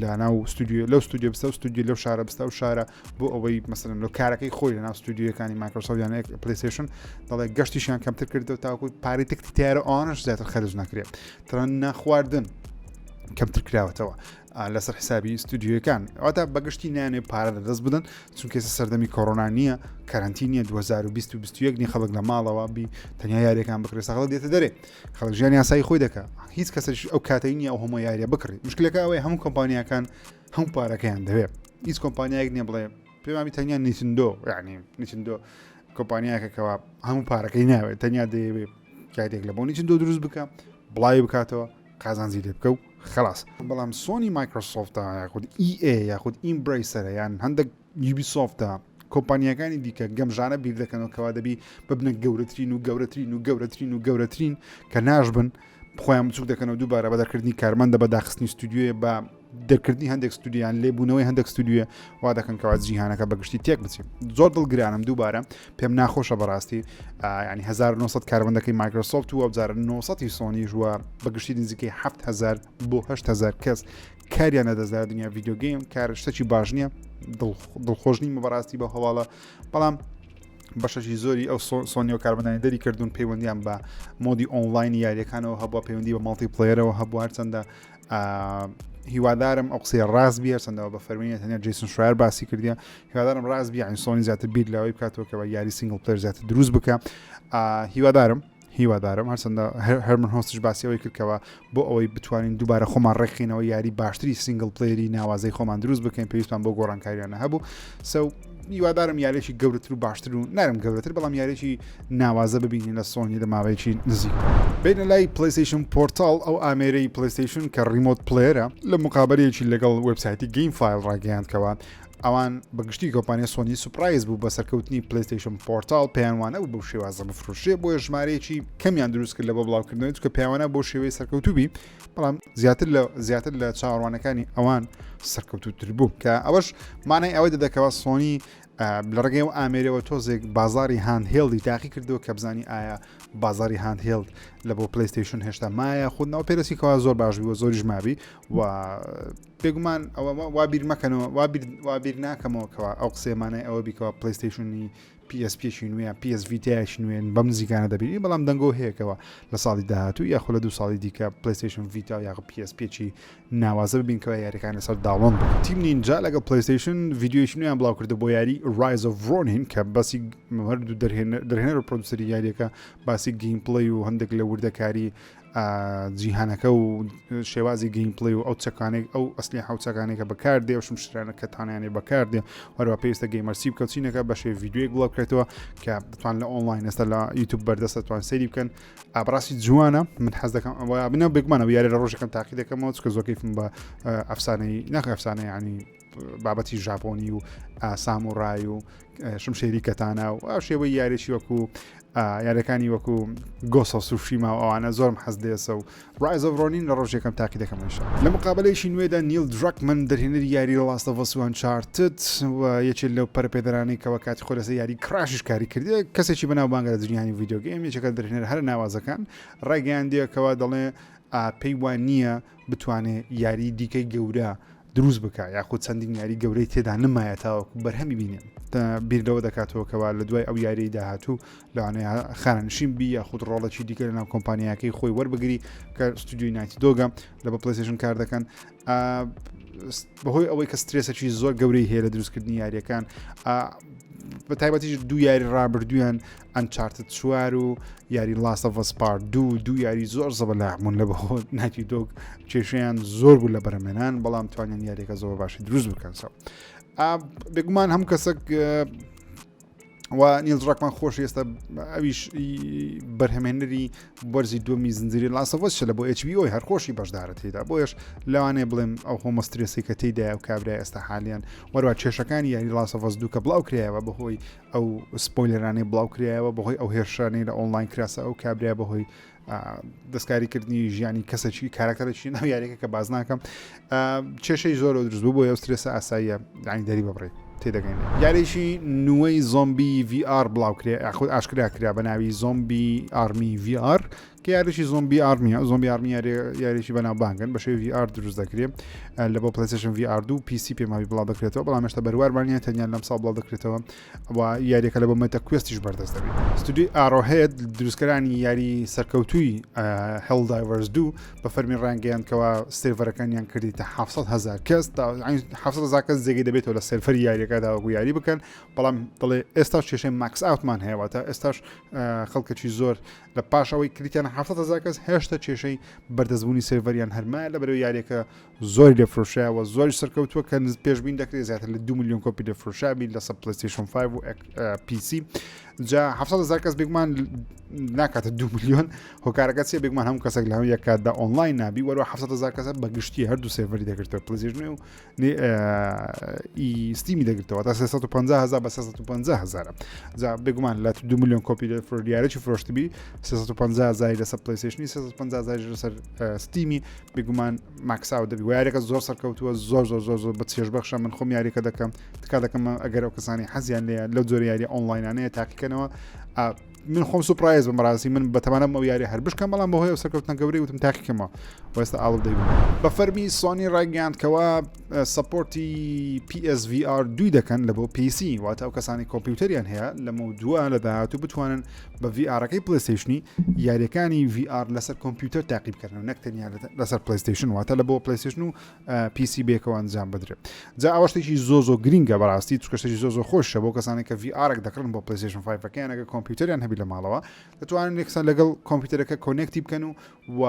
Speaker 1: لە ناو ستودیو لەو ستودیو بستە و ستودیو لەو شارە بستە و شارە بۆ ئەوەی مەسەلەن لە کارەکەی خۆی لە ناو ستودیوەکانی مایکرۆسۆفت یان پلیستیشن دەڵێ گەشتیشیان کەمتر کردەوە تاکو پارەی تکتی تیارە ئەوانش زیاتر خەرج نەکرێت تەنانەت ناخواردن کەمتر کراوەتەوە لەسەر حسابی ستودیوەکان ئەوتا بەگشتی نانێ پارە لە دەست بدەن چونکە ئێستا سەردەمی کۆرۆنا نییە کەرەنتی نییە 2021 نی خەڵک لە ماڵەوە بی تەنیا یاریەکان بکرێت خەڵک دێتە دەرێ خەڵک ژیان یاسایی خۆی دەکا هیچ کەسێک ئەو کاتەی نییە ئەو هەموو یاریە بکڕی مشکلەکە ئەوەی هەموو کۆمپانیاکان هەموو پارەکەیان دەوێت هیچ کۆمپانیایەک نییە بڵێ پێمامی تەنیا نیتندۆ یعنی نیتندۆ کۆمپانیاکەکەەوە هەموو پارەکەی ناوێت تەنیا دەیەوێت یاریێک لە بۆ نیتندۆ دروست بکە بڵاوی بکاتەوە قازانجی لێ بکە و خلاص بەڵام سۆنی مایکرۆسۆفتە یاخود EA یاخود ئیمبرەیسەرە یان هەندێک یوبیسۆفتە کۆمپانیەکانی دیکە گەمژانە بیر دەکەنەوە کەوا دەبی ببنە گەورەترین و گەورەترین و گەورەترین و گەورەترین کە ناشبن خۆیان بچوک دەکەنەوە دووبارە بە دەرکردنی کارمەندە بە داخستنی ستودیۆیە بە دەرکردنی هەندێک ستودیان لێبوونەوەی هەندێک ستودیوە وا دەکەن کەوا جیهانەکە بەگشتی تێک بچێت زۆر دڵگرانم دووبارە پێم ناخۆشە بەڕاستی ینی 1900 کارمەندەکەی مایکرۆسۆفت و ئەوجارە 900 سۆنیش وە بەگشتی نزیکەی 7000 بۆ 8000 کەس کاریان لەدەستدا دنیا video game کار شتێکی باش نییە دڵخۆش نیمە بەڕاستی بە هەواڵە بەڵام بەشەکی زۆری ئەو سۆنی و کارمەندانی دەری کردوون پەیوەندیان بە mode ی ئۆنلاینی یاریەکانەوە هەبووە پەیوەندی بە multiplayer ەوە هەبوو هەرچەندە هیوادارم ئەو قسەی ڕاست بی هەرچەندەوە بە فەرمی تەنیا جیسن شرایر باسی کردیە هیوادارم ڕاست بی یعنی سۆنی زیاتر بیر لەوەی بکاتەوە کە بە یاری single player زیاتر دروست بکە هیوادارم هیوادارم هەرچەندە هەرمن هۆستش باسی ئەوەی کردکەوە بۆ ئەوەی بتوانین دووبارە خۆمان ڕێکخینەوە یاری باشتری single player ی ناوازەی خۆمان دروست بکەین پێویستمان بۆ گۆڕانکاریانە هەبوو so هیوادارم یاریێکی گەورەتر و باشتر و نارم گەورەتر بەڵام یاریێکی ناوازە ببینین لە سۆنی لە ماوەیەکی نزیک. بینە لای پلیستیشن پۆرتاڵ ئەو ئامێرەی پلیستیشن کە remote player ە لە مقابلەیەکی لەگەڵ وبسایتی گەیم فایل ڕاگەیاندکەوە ئەوان بەگشتی کۆمپانیا سۆنی surprise بوو بە سەرکەوتنی پلیستیشن پۆرتاڵ پێیان وانە بەو شێوازە بفرۆشێ بۆیە ژمارەیەکی کەمیان دروست کرد لە بۆ بڵاوکردنەوەی چونکە پێیانوانە بۆ شێوەی سەرکەوتوبی بەڵام زیاتر لە زیاتر لە چاوەڕوانەکانی ئەوان سەرکەوتوتر بوو کە ئەوەش مانای ئەوەی دەدەکەوە سۆنی لە ڕێگەی ئەو ئامێرەوە تۆزێک بازاری handheld ی تاقی کردەوە کە بزانی ئایا بازاری handheld لە بۆ پلیستیشن هێشتا مایە خودنەوە پێرەسی کەوا زۆر باش بووە زۆریش مابی و بێگومان ئەوە وا بیر مەکەنەوە وا بیر ناکەمەوە کەوا ئەو قسەیەمانای ئەوە بیکەوە پلیستیشنی PSP ی نوێ PS Vita یش نوێن بەم نزیکانە دەبینی بەڵام دەنگۆ هەیەکەوە لە ساڵی داهاتوو یاخۆ لە دوو ساڵی دیکە پلیستیشن ڤیتا یاخ PSP ی ناوازە ببین کەوا یاریەکان لەسەر داڵۆن بکەن. تیم نینجا لەگەڵ پلیستیشن ڤیدیۆیەکی نوێیان بڵاو کردەوە بۆ یاری Rise of Ronin کە باسی هەردوو دەرهێنەر و producer ی یاریەکە باسی gameplay و هەندێک لە وردەکاری جیهانەکە و شێوازی gameplay و ئەو چەکانێک ئەو ئەسلی حوچەکانێکە بەکاردێ و شمشرانە کە تانیانێ بەکاردێ هەروە پێویستە gamer سی بکە چینەکە بەشێ ڤیدیۆیەک بڵاو بکرێتەوە کە دەتوان لە ئۆنلاین ئێستا لە یوتوب بەردەستە توان سەیری بکەن ئابڕاستی جوانە من حەز دەکەم ئەوە بنە بێگومانەوە یاری لە ڕۆژەکەم تاقی دەکەمەوە چکە زۆر کەیفم بە ئەفسانەی ناخ ئەفسانە ینی بابەتی ژاپۆنی و ساموڕای و شمشێری کەتانە و ئەو شێوەی یاریی وەکو یاریەکانی وەکو گۆسە سوشیما و ئەوانە زۆرم حەز لێسە و Rise of Ronin لە ڕۆژ یەکەم تاقی دەکەم ئینشاء لە مقابلەیەکی نوێدا نیل دراکمن دەرهێنەری یاری Last of Us و Uncharted و یەکێک لەو پەرەپێدەرانەی کەەوە کاتی خۆ لەسەر یاری Crash یش کاری کردێ کەسێکی بەناوبانگە لە دنیای video game یەکێکە دەرهێنەر هەرە ناوازەکان ڕایگەیاندیە کەوا دەڵێ پێی وان نییە بتوانێ یاری دیکەی گەورە دروست بکە یاخود چەندین یاری گەورەی تێدا نمایە تاوەکو بەرهەمی بینێ بیر لەوە دەکاتەوە کەوا لە دوای ئەو یاریی داهاتوو لەوانەیە خانەنشین بی یاخود ڕۆڵێکی دیکە لەناو کۆمپانیاکەی خۆی وەربگری کە ستودیۆی Naughty Dog ە لە بە پلیستیشن کار دەکەن بەهۆی ئەوەی کە stress ێکی زۆر گەورەی هەیە لە دروستکردنی یاریەکان بە تایبەتیش دوو یاری ڕابردویان Uncharted چوار و یاری Last of Us Part دوو دوو یاری زۆر زەبەلاحبوون لە بەهۆ Naughty Dog کێشەیان زۆر بوو لە بەرەمێنان بەڵام توانیان یاریەکە زۆر باشی دروست بکەن so بێگومان هەموو کەسێک و نیل دراکمان خۆش ئێستا ئەویش بەرهەمێنەری وەرزی دووەمی زنجیری Last of Us لە بۆ HBO هەر خۆشی بەشدارە تێدا بۆیش لەوانەیە بڵێم ئەو هۆمە stress ی کە تێیدا و کابرا ئێستا حالیان وەروە کێشەکانی یاری Last of Us دوو کە بڵاو کرایەوە بەهۆی ئەو spoiler انەی بڵاو کرایەوە بەهۆی ئەو هێرشانەی لە ئۆنلاین کراسە ئەو کابرا بەهۆی دەستکاریکردنی ژیانی کەسێکی کارکتەرێکی ناو یاریەکە کە باز ناکەم کێشەی زۆر دروست بوو بۆ ئەو سترێسە ئاساییە یانی دەری ببڕی تێدەگەین یاریی نوێی Zombie VR بڵاو کرێ یاخود ئاشکرا کرا بە ناوی Zombie Army VR کە یاریی Zombie Army ە Zombie Army یاریی بەناوبانگن بە شێوی VR دروست دەکرێت لە بۆ PlayStation VR دوو PC پێماوی بڵاو دەکرێتەوە بەڵام هێشتا بەروارمانە تەنیا لەم ساڵ بڵاو دەکرێتەوە و یاریەکە لە بۆ Meta Quest یش بەردەست دەبێت. ستودیۆی Arrowhead دروستکەرانی یاری سەرکەوتووی Helldivers 2 بە فەرمی ڕانگەیان کەوا سێرڤەرەکانیان کردیتە 700 هزار کەس 700 هزار کەس جێگەی دەبێتەوە لە سێرفەری یاریەکەدا وەکو یاری بکەن بەڵام دەڵێ ئێستاش کێشەی max out مان هەیە واتە ئێستاش خەڵکەکی زۆر لە پاش ئەوەی کردیان 700 هزار کەس هێشتا کێشەی بەردەستبوونی سێرڤەریان هەرمایە لە بەرەو یاریەکە زۆری لێ فرۆشرایەوە زۆری سەرکەوتووە کە پێشبین دەکرێت زیاتر لە 2 میلیۆن کۆپی لێ فرۆشرابی لەسەر PlayStation 5 و PC جا 700 هزار کەس بێگومان ناکاتە 2 میلیۆن هۆکارەکە چیە بێگومان هەموو کەسێک لە هەموو یەک کاتدا ئۆنلاین نابی وەرەوە 700 هزار کەسە بە گشتی هەردوو سێرڤەری دەگرتەوە PlayStation و ئی Steam ی دەگرتەوە تا 350 هزار بە 350 هزارە جا بێگومان لە 2 میلیۆن کۆپی لە فرۆشیارێکی فرۆشتبی 350 هزاری لەسەر PlayStation ی 350 هزاری لەسەر Steam ی بێگومان max out دەبی وە یاریەکە زۆر سەرکەوتووە زۆر زۆر زۆر زۆر بە چێژ بەخشە من خۆم یاریەکە دەکەم تکا دەکەم ئەگەر ئەو کەسانی حەزیان لێ لەو جۆرە یاری ئۆنلاینانەیە تاقیکەنەوە من خۆم surprise بم بەڕاستی من بەتەمانم ئەو یاری هەر بشکەم بەڵام بەهۆی ئەو سەرکەوتنە گەورەی وتم تاقیکەمەوە وەستا ئاڵ دەیبم بە فەرمی سۆنی ڕایگەیاند کەوا support ی PSVR دوی دەکەن لە بۆ PC واتە ئەو کەسانی کۆمپیوتەریان هەیە لەمە دووە لە داهاتوو بتوانن بە VR ەکەی PlayStation ی یاریەکانی VR لەسەر کۆمپیوتەر تاقی بکەنەوە نەک تەنیا لەسەر PlayStation واتە لە بۆ PlayStation و PC بێکەوە ئەنجام بدرێت جا ئەوە شتێکی زۆ زۆ گرینگە بەڕاستی چونکە شتێکی زۆ زۆ خۆشە بۆ کەسانێک کە VR ێک دەکڕن بۆ PlayStation 5 ەکەیان ئەگە کۆمپیوتەریان هەبی لە ماڵەوە دەتوانن یەکسان لەگەڵ کۆمپیوتەرەکە connect ی بکەن و و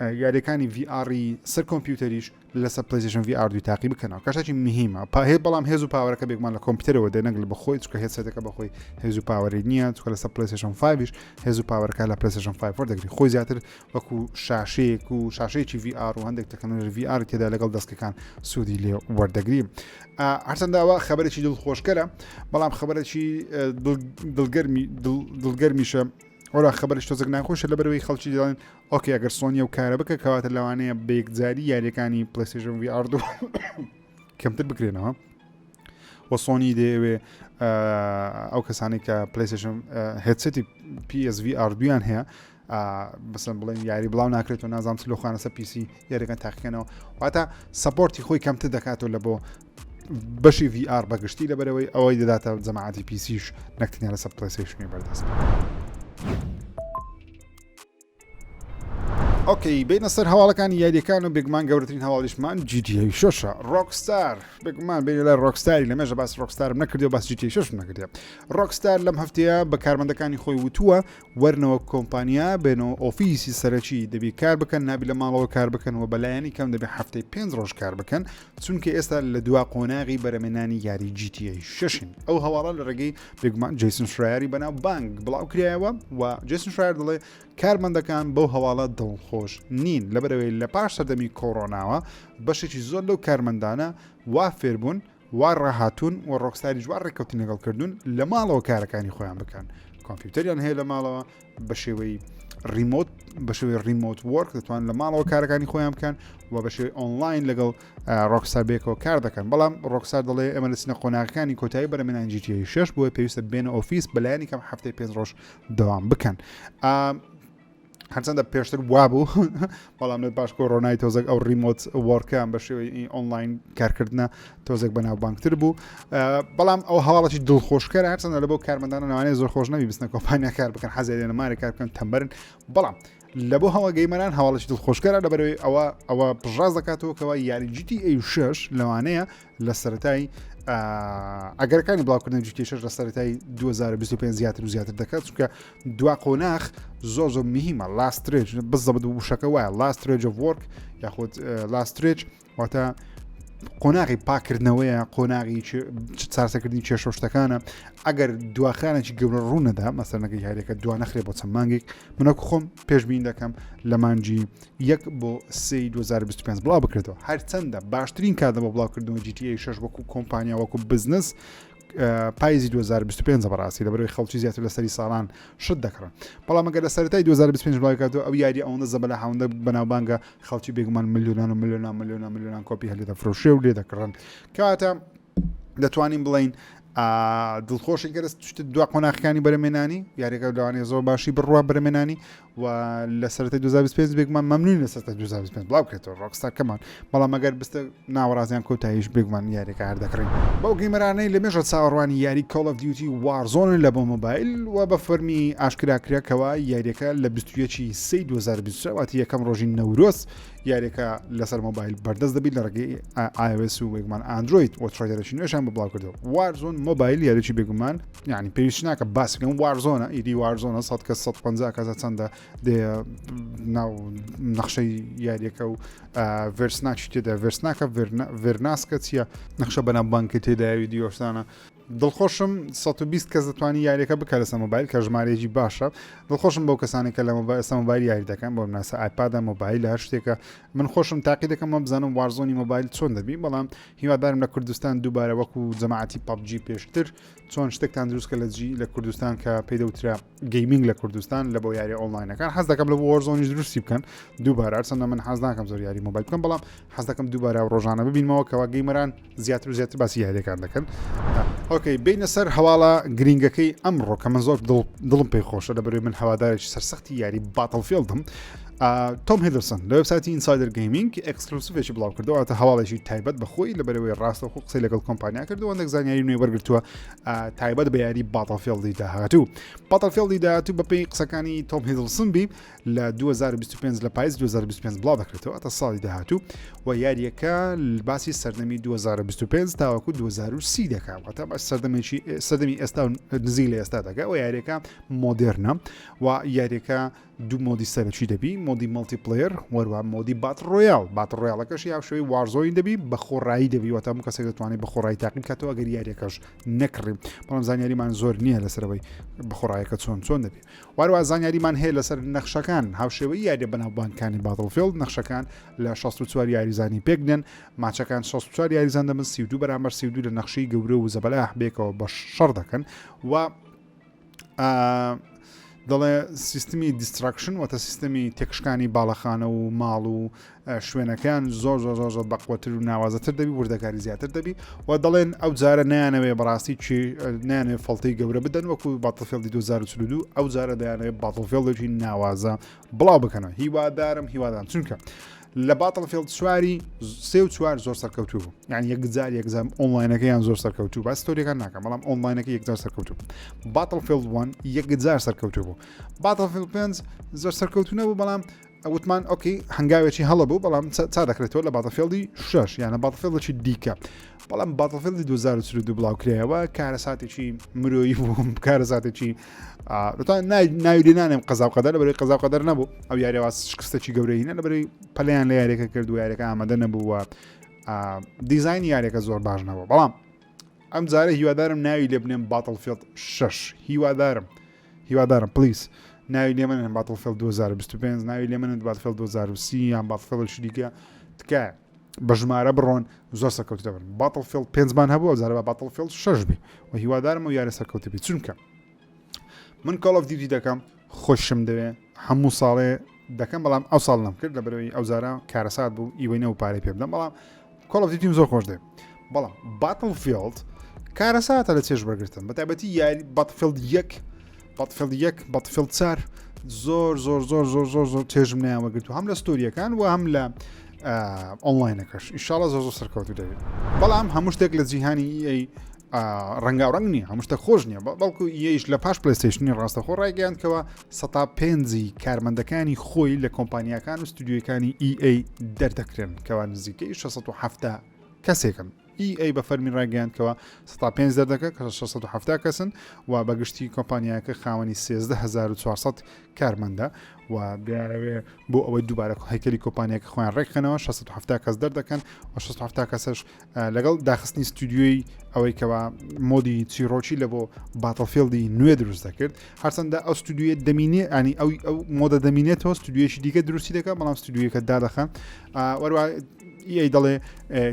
Speaker 1: یاریەکانی VR ی سەر کۆمپیوتەریش لەسەر PlayStation VR دوی تاقی بکەنەوە کە شتێکی مهمە پاهێ بەڵام هێز و power ەکە بێگومان لە کۆمپیوتەرەوە دێ نەک بەخۆی چونکە headset ەکە بەخۆی هێز و power ی نییە چونکە لەسەر PlayStation 5 هێز و power ەکە لە PlayStation 5 وەردەگری خۆی زیاتر وەکو شاشەیەک و شاشەیەکی VR و هەندێک تەکنەلۆژی VR تێدا لەگەڵ دەستکەکان سوودی لێ وەردەگری هەرچەندە ئەوە خبرێکی دڵخۆشکەرە بەڵام خبرێکی دڵگەرمی دڵگەرمیشە ئەولا خبرش تۆزێک ناخۆشە لەبەرەوەی خەڵکی دەڵێن okay ئەگەر سۆنیە و کارە بکە کەواتە لەوانەیە بە یەکجاری یاریەکانی PlayStation VR دوو کەمتر بکرێنەوە و سۆنی دەیەوێ ئەو کەسانی کە PlayStation headset ی PSVR دویان هەیە بەسەن بڵێن یاری بڵاو ناکرێت و نازانم چ لۆخانەسە PC یاریەکان تاقیکەنەوە واتە support ی خۆی کەمتر دەکاتەوە لە بۆ بەشی VR بەگشتی لەبەرەوەی ئەوەی دەداتە جەماعەتی PC ش نەک تەنیا لەسەر PlayStation ی بەردەست. okay بینە سەر هەواڵەکانی یاریەکان و بێگومان گەورەترین هەواڵیشمان GTA شەشە Rockstar بێگومان بێ لە Rockstar ی لە مێژە باس Rockstar م نەکردی و باس GTA شەش نەکردی Rockstar لەم هەفتەیە بە کارمەندەکانی خۆی وتووە وەرنەوە کۆمپانیا بێنەوە ئۆفیسی سەرەکی دەبی کار بکەن نابی لە ماڵەوە کار بکەن و بەلایەنی کەم دەبێ هەفتەی پێنج ڕۆژ کار بکەن چونکە ئێستا لە دوا قۆناغی بەرەمێنانی یاری GTA شەشن ئەو هەواڵە لە ڕێگەی بێگومان جیسن شرایری بەناو بانگ بڵاو کرایەوە و جیسن شرایر دەڵێ کارمەندەکان بەو هەواڵە دڵخۆش نین لەبەرەوەی لە پاش سەردەمی کۆرۆناوە بەشێکی زۆر لەو کارمەندانە وا فێربوون وا ڕاهاتوون و Rockstar یش وا ڕێککەوتن لەگەڵ کردوون لە ماڵەوە کارەکانی خۆیان بکەن کۆمپیوتەریان هەیە لە ماڵەوە بە شێوەی remote بە شێوەی remote work دەتوان لە ماڵەوە کارەکانی خۆیان بکەن و بە شێوەی ئۆنلاین لەگەڵ Rockstar بێکەوە کار دەکەن بەڵام Rockstar دەڵێ ئێمە لە سینە قۆناغەکانی کۆتایی بەرەمێنان GTA 6 بۆیە پێویستە بێنە ئۆفیس بەلایەنی کەم هەفتەی پێنج ڕۆژ دەوام بکەن. هەرچەندە پێشتر وابوو بەڵام لە پاش کۆرۆنای تۆزێک ئەو remote work ەیان بە شێوەی ئۆنلاین کارکردە تۆزێک بەناوبانگتر بوو بەڵام ئەو هەواڵەی دڵخۆشکەر هەرچەندە لە بۆ کارمەندانە لەوانەیە زۆر خۆش نەبی بستنە کۆمپانیا کار بکەن حەزیان لە مارێ کار بکەن تەمبەرن بەڵام لە بۆ هەوا gamer ان هەواڵێکی دڵخۆشکەرە لەبەرەوەی ئەوە ئەوە پشڕاست دەکاتەوە کەوا یاری GTA 6 لەوانەیە لە سەرەتای ئەگەرەکانی بڵاوکردن GTA 6 لە سەرەتای 2025 زیاتر و زیاتر دەکات چونکە دوا قۆناخ زۆر زۆر مهمە last stretch بزەبت وشەکە وایە last stretch of work یاخود last stretch واتە قۆناغی پاکردنەوەیە قۆناغی چارەسەکردنی کێشە و شتەکانە ئەگەر دواخرانێکی گەورە ڕوونەدا مەسەرنەکە یاریەکە دوا نەخرێ بۆ چەند مانگێک منەکو خۆم پێشبین دەکەم لە مانگی یەک بۆ سێی 2025 بڵاو بکرێتەوە هەرچەندە باشترین کاتە بۆ بڵاوکردنەوە GTA 6 وەکو کۆمپانیا وەکو بزنس. پایزی 2025 بەڕاستی لەبەرەوەی خەڵکی زیاتر لە سەری ساڵان شت دەکڕن بەڵام ئەگەر لە سەرەتای 2025 بڵاوی کاتەوە ئەو یاری ئەوەندە زەبەلە هاوندە بەناوبانگە خەڵکی بێگومان ملیۆنان و ملیۆنان ملیۆنان ملیۆنان کۆپی هەر لێ دەفرۆشێ و لێ دەکڕن کەواتە دەتوانین بڵین دڵخۆشی کە دوا قۆناخەکانی بەرەمێنانی یاریەکە لەوانەیە زۆر باشی بڕوا بەرەمێنانی و لە سەرەتای 2025 بێگومان مەمنون لە سەرەتای 2025 بڵاو بکرێتەوە ڕۆکستار کەمان بەڵام ئەگەر بستە ناوەڕاستیان کۆتاییش بێگومان یاریەکە هەر دەکڕین. بەو gamer انەی لە مێژە چاوەڕوانی یاری Call of Duty Warzone ن لە بۆ مۆبایل و بە فەرمی ئاشکرا کرا کەوا یاریەکە لە 21 ی سێی 2024 واتی یەکەم ڕۆژی نەورۆز یاریەکە لەسەر مۆبایل بەردەست دەبیت لە ڕێگەی iOS و بێگومان ئەندرۆید و trailer ێکی نوێشان بە بڵاو کردەوە Warzone Mobile یاریی بێگومان یعنی پێویست ناکە باس بکەم Warzone ە ئیدی Warzone ە 100 کەس 150 کەسە چەندە دێ ناو نەخشەی یاریەکە و ڤێرسناکی تێدا ڤێرسناکە ڤێرناسکە چییە نەخشە بەناوبانکە تێداوی دیۆشتانە دڵخۆشم 120 کەس دەتوانانی یاریەکە بکە لەسەر مۆبایل کە ژمارەیەکی باشە دڵخۆشم بەو کەسانی کە لە مۆبایل مۆبایل یاری دەکەن بۆ مناسە iPad ە مۆبایل هەر شتێکە من خۆشم تاقی دەکەم بزانم Warzone ی مۆبایل چۆن دەبی بەڵام هیوادارم لە کوردستان دووبارە وەکو جەماعەتی PUBG پێشتر چۆن شتێکتان دروست کە لە جی لە کوردستان کە پێی دەوترا gaming لە کوردستان لە بۆ یاری ئۆنلاینەکان حەز دەکەم لە بۆ Warzone یش دروستی بکەن دووبارە هەرچەندە من حەز ناکەم زۆر یاری مۆبایل بکەم بەڵام حەز دەکەم دووبارە و ڕۆژانە ببینمەوە کەوا gamer ان زیاتر و زیاتر باسی یاریەکان دەکەن okay بینە سەر هەواڵە گرینگەکەی ئەمڕۆ کە من زۆر دڵم پێی خۆشە لە بەرەوەی من هەوادارێکی سەرسەختی یاری Battlefield م تۆم هیدلسن لە وبسایتی Insider Gaming exclusive ێکی بڵاو کردەوە واتە هەواڵێکی تایبەت بە خۆی لە بەرەوەی ڕاستەوخۆ قسەی لەگەڵ کۆمپانیا کردو هەندێک زانیاری نوێ وەرگتووە تایبەت بە یاری Battlefield ی داهاتوو Battlefield ی داهاتوو بەپێی قسەکانی تۆم هیدلسن بی لە 2025 لە پایز 2025 بڵاو دەکرێتەوە تا ساڵی داهاتوو و یاریەکە باسی سەردەمی 2025 تاوەکو 2030 دەکات واتە باس سەردەمێکی سەردەمی ئێستا نزیک لە ئێستا دەکات و یاریەکە modern ە و یاریەکە دوو mode ی سەرەکی دەبی mode ی multiplayer وەروە mode ی battle royale battle royale ەکەشی هاوشێوەی Warzone دەبی بە خۆڕایی دەبی واتە هەموو کەسێک دەتوانێت بە خۆڕایی تاقی بکاتەوە ئەگەر یاریەکەش نەکڕی بەڵام زانیاریمان زۆر نییە لەسەرەوەی بە خۆڕایەکە چۆن چۆن دەبی واروا زانیاریمان هەیە لەسەر نەخشەکان هاوشێوەی یاریە بەناوبانگەکانی Battlefield نەخشەکان لە 64 یاریزانی پێک دێن ماچەکان 64 یاریزان دەبن 32 بەرامبەر 32 لە نەخشەی گەورە و زەبەلاح بێکەوە بە شەڕ دەکەن و دەڵێ سیستمی destruction واتە سیستمی تێکشکانی باڵەخانە و ماڵ و شوێنەکان زۆر زۆر زۆر زۆر بەقوەتر و ناوازەتر دەبی وردەکاری زیاتر دەبی و دەڵێن ئەو جارە نیانەوێ بەڕاستی نیانەوێ فڵتەی گەورە بدەن وەکو Battlefield ی 2042 ئەو جارە دەیانەوێ Battlefield ێکی ناوازە بڵاو بکەنەوە هیوادارم هیوادارم چونکە لە Battlefield چواری سێ و چوار زۆر سەرکەوتوو بوو یعنی یەکجار یەکجار ئۆنلاینەکەیان زۆر سەرکەوتوو با story ەکان ناکەم بەڵام ئۆنلاینەکە یەکجار سەرکەوتوو Battlefield 1 یەکجار سەرکەوتوو بوو Battlefield 5 زۆر سەرکەوتو نەبوو بەڵام وتمان okay هەنگاوێکی هەڵە بوو بەڵام چا دەکرێتەوە لە Battlefield ی شش یانە Battlefield ێکی دیکە بەڵام Battlefield ی 2042 بڵاوکرایەوە کارەساتێکی مرۆیی بوو کارەساتێکی ناوی لێ نانێم قەزا و قەدەر لەبەرەی قەزا و قەدەر نەبوو ئەو یاریەوە شکستێکی گەورەینە لەبەرەی پەلیان لە یاریەکە کرد و یاریەکە ئامادە نەبوو و دیزایانی یاریەکە زۆر باش نەبوو بەڵام ئەم جارە هیوادارم ناوی لێ بنێم Battlefield 6 هیوادارم هیوادارم please ناوی لێ منن Battlefield 2025 ناوی لێ منن Battlefield 2030 یان Battlefield شریکە تکایە بە ژمارە بڕۆن زۆر سەرکەوتو دەبن Battlefield پێنجمان هەبوو ئەو جارە بە Battlefield شەش بی و هیوادارم و یاری سەرکەوتو بی چونکە من Call of Duty دەکەم خۆشم دەوێ هەموو ساڵێ دەکەم بەڵام ئەو ساڵ نەم کرد لە بەرەوەی ئەو جارە کارەسات بوو ئیوەی نەبوو پارەی پێ بدەم بەڵام Call of Duty م زۆر خۆش دێ بەڵام Battlefield کارەساتە لە چێژ بەرگرتن بە تایبەتی یاری Battlefield یەک Battlefield یەک Battlefield چار زۆر زۆر زۆر زۆر زۆر زۆر چێژم نیان وەگرتو هەم لە story ەکان و هەم لە ئۆنلاینەکەش ئیشاڵە زۆر زۆر سەرکەوتو دەبێت بەڵام هەموو شتێک لە جیهانی EA ڕەنگاو ڕەنگ نییە هەموو شتێک خۆش نییە بەڵکو EA ش لە پاش PlayStation ی ڕاستەخۆ ڕایگەیاندکەوە سەتا پێنجی کارمەندەکانی خۆی لە کۆمپانیاکان و ستودیۆکانی EA دەردەکرێن کەوا نزیکەی 670 کەسێکن EA بە فەرمی ڕایگەیاندکەوە سەتا پێنج دەردەکە کە 670 کەسن و بەگشتی کۆمپانیاکە خاوەنی 13400 کارمەندە و دەیانەوێ بۆ ئەوەی دووبارە هەیکەلی کۆمپانیاکە خۆیان ڕێکخەنەوە 670 کەس دەردەکەن و 670 کەسەش لەگەڵ داخستنی ستودیۆی ئەوەی کەوا mode ی چیرۆکی لە بۆ Battlefield ی نوێ دروست دەکرد هەرچەندە ئەو ستودیویە دەمینێ ئەنی ئەو ئەو mode ە دەمینێتەوە ستودیویەکی دیکە دروستی دەکات بەڵام ستودیویەکە دادەخەن وەروە EA دەڵێ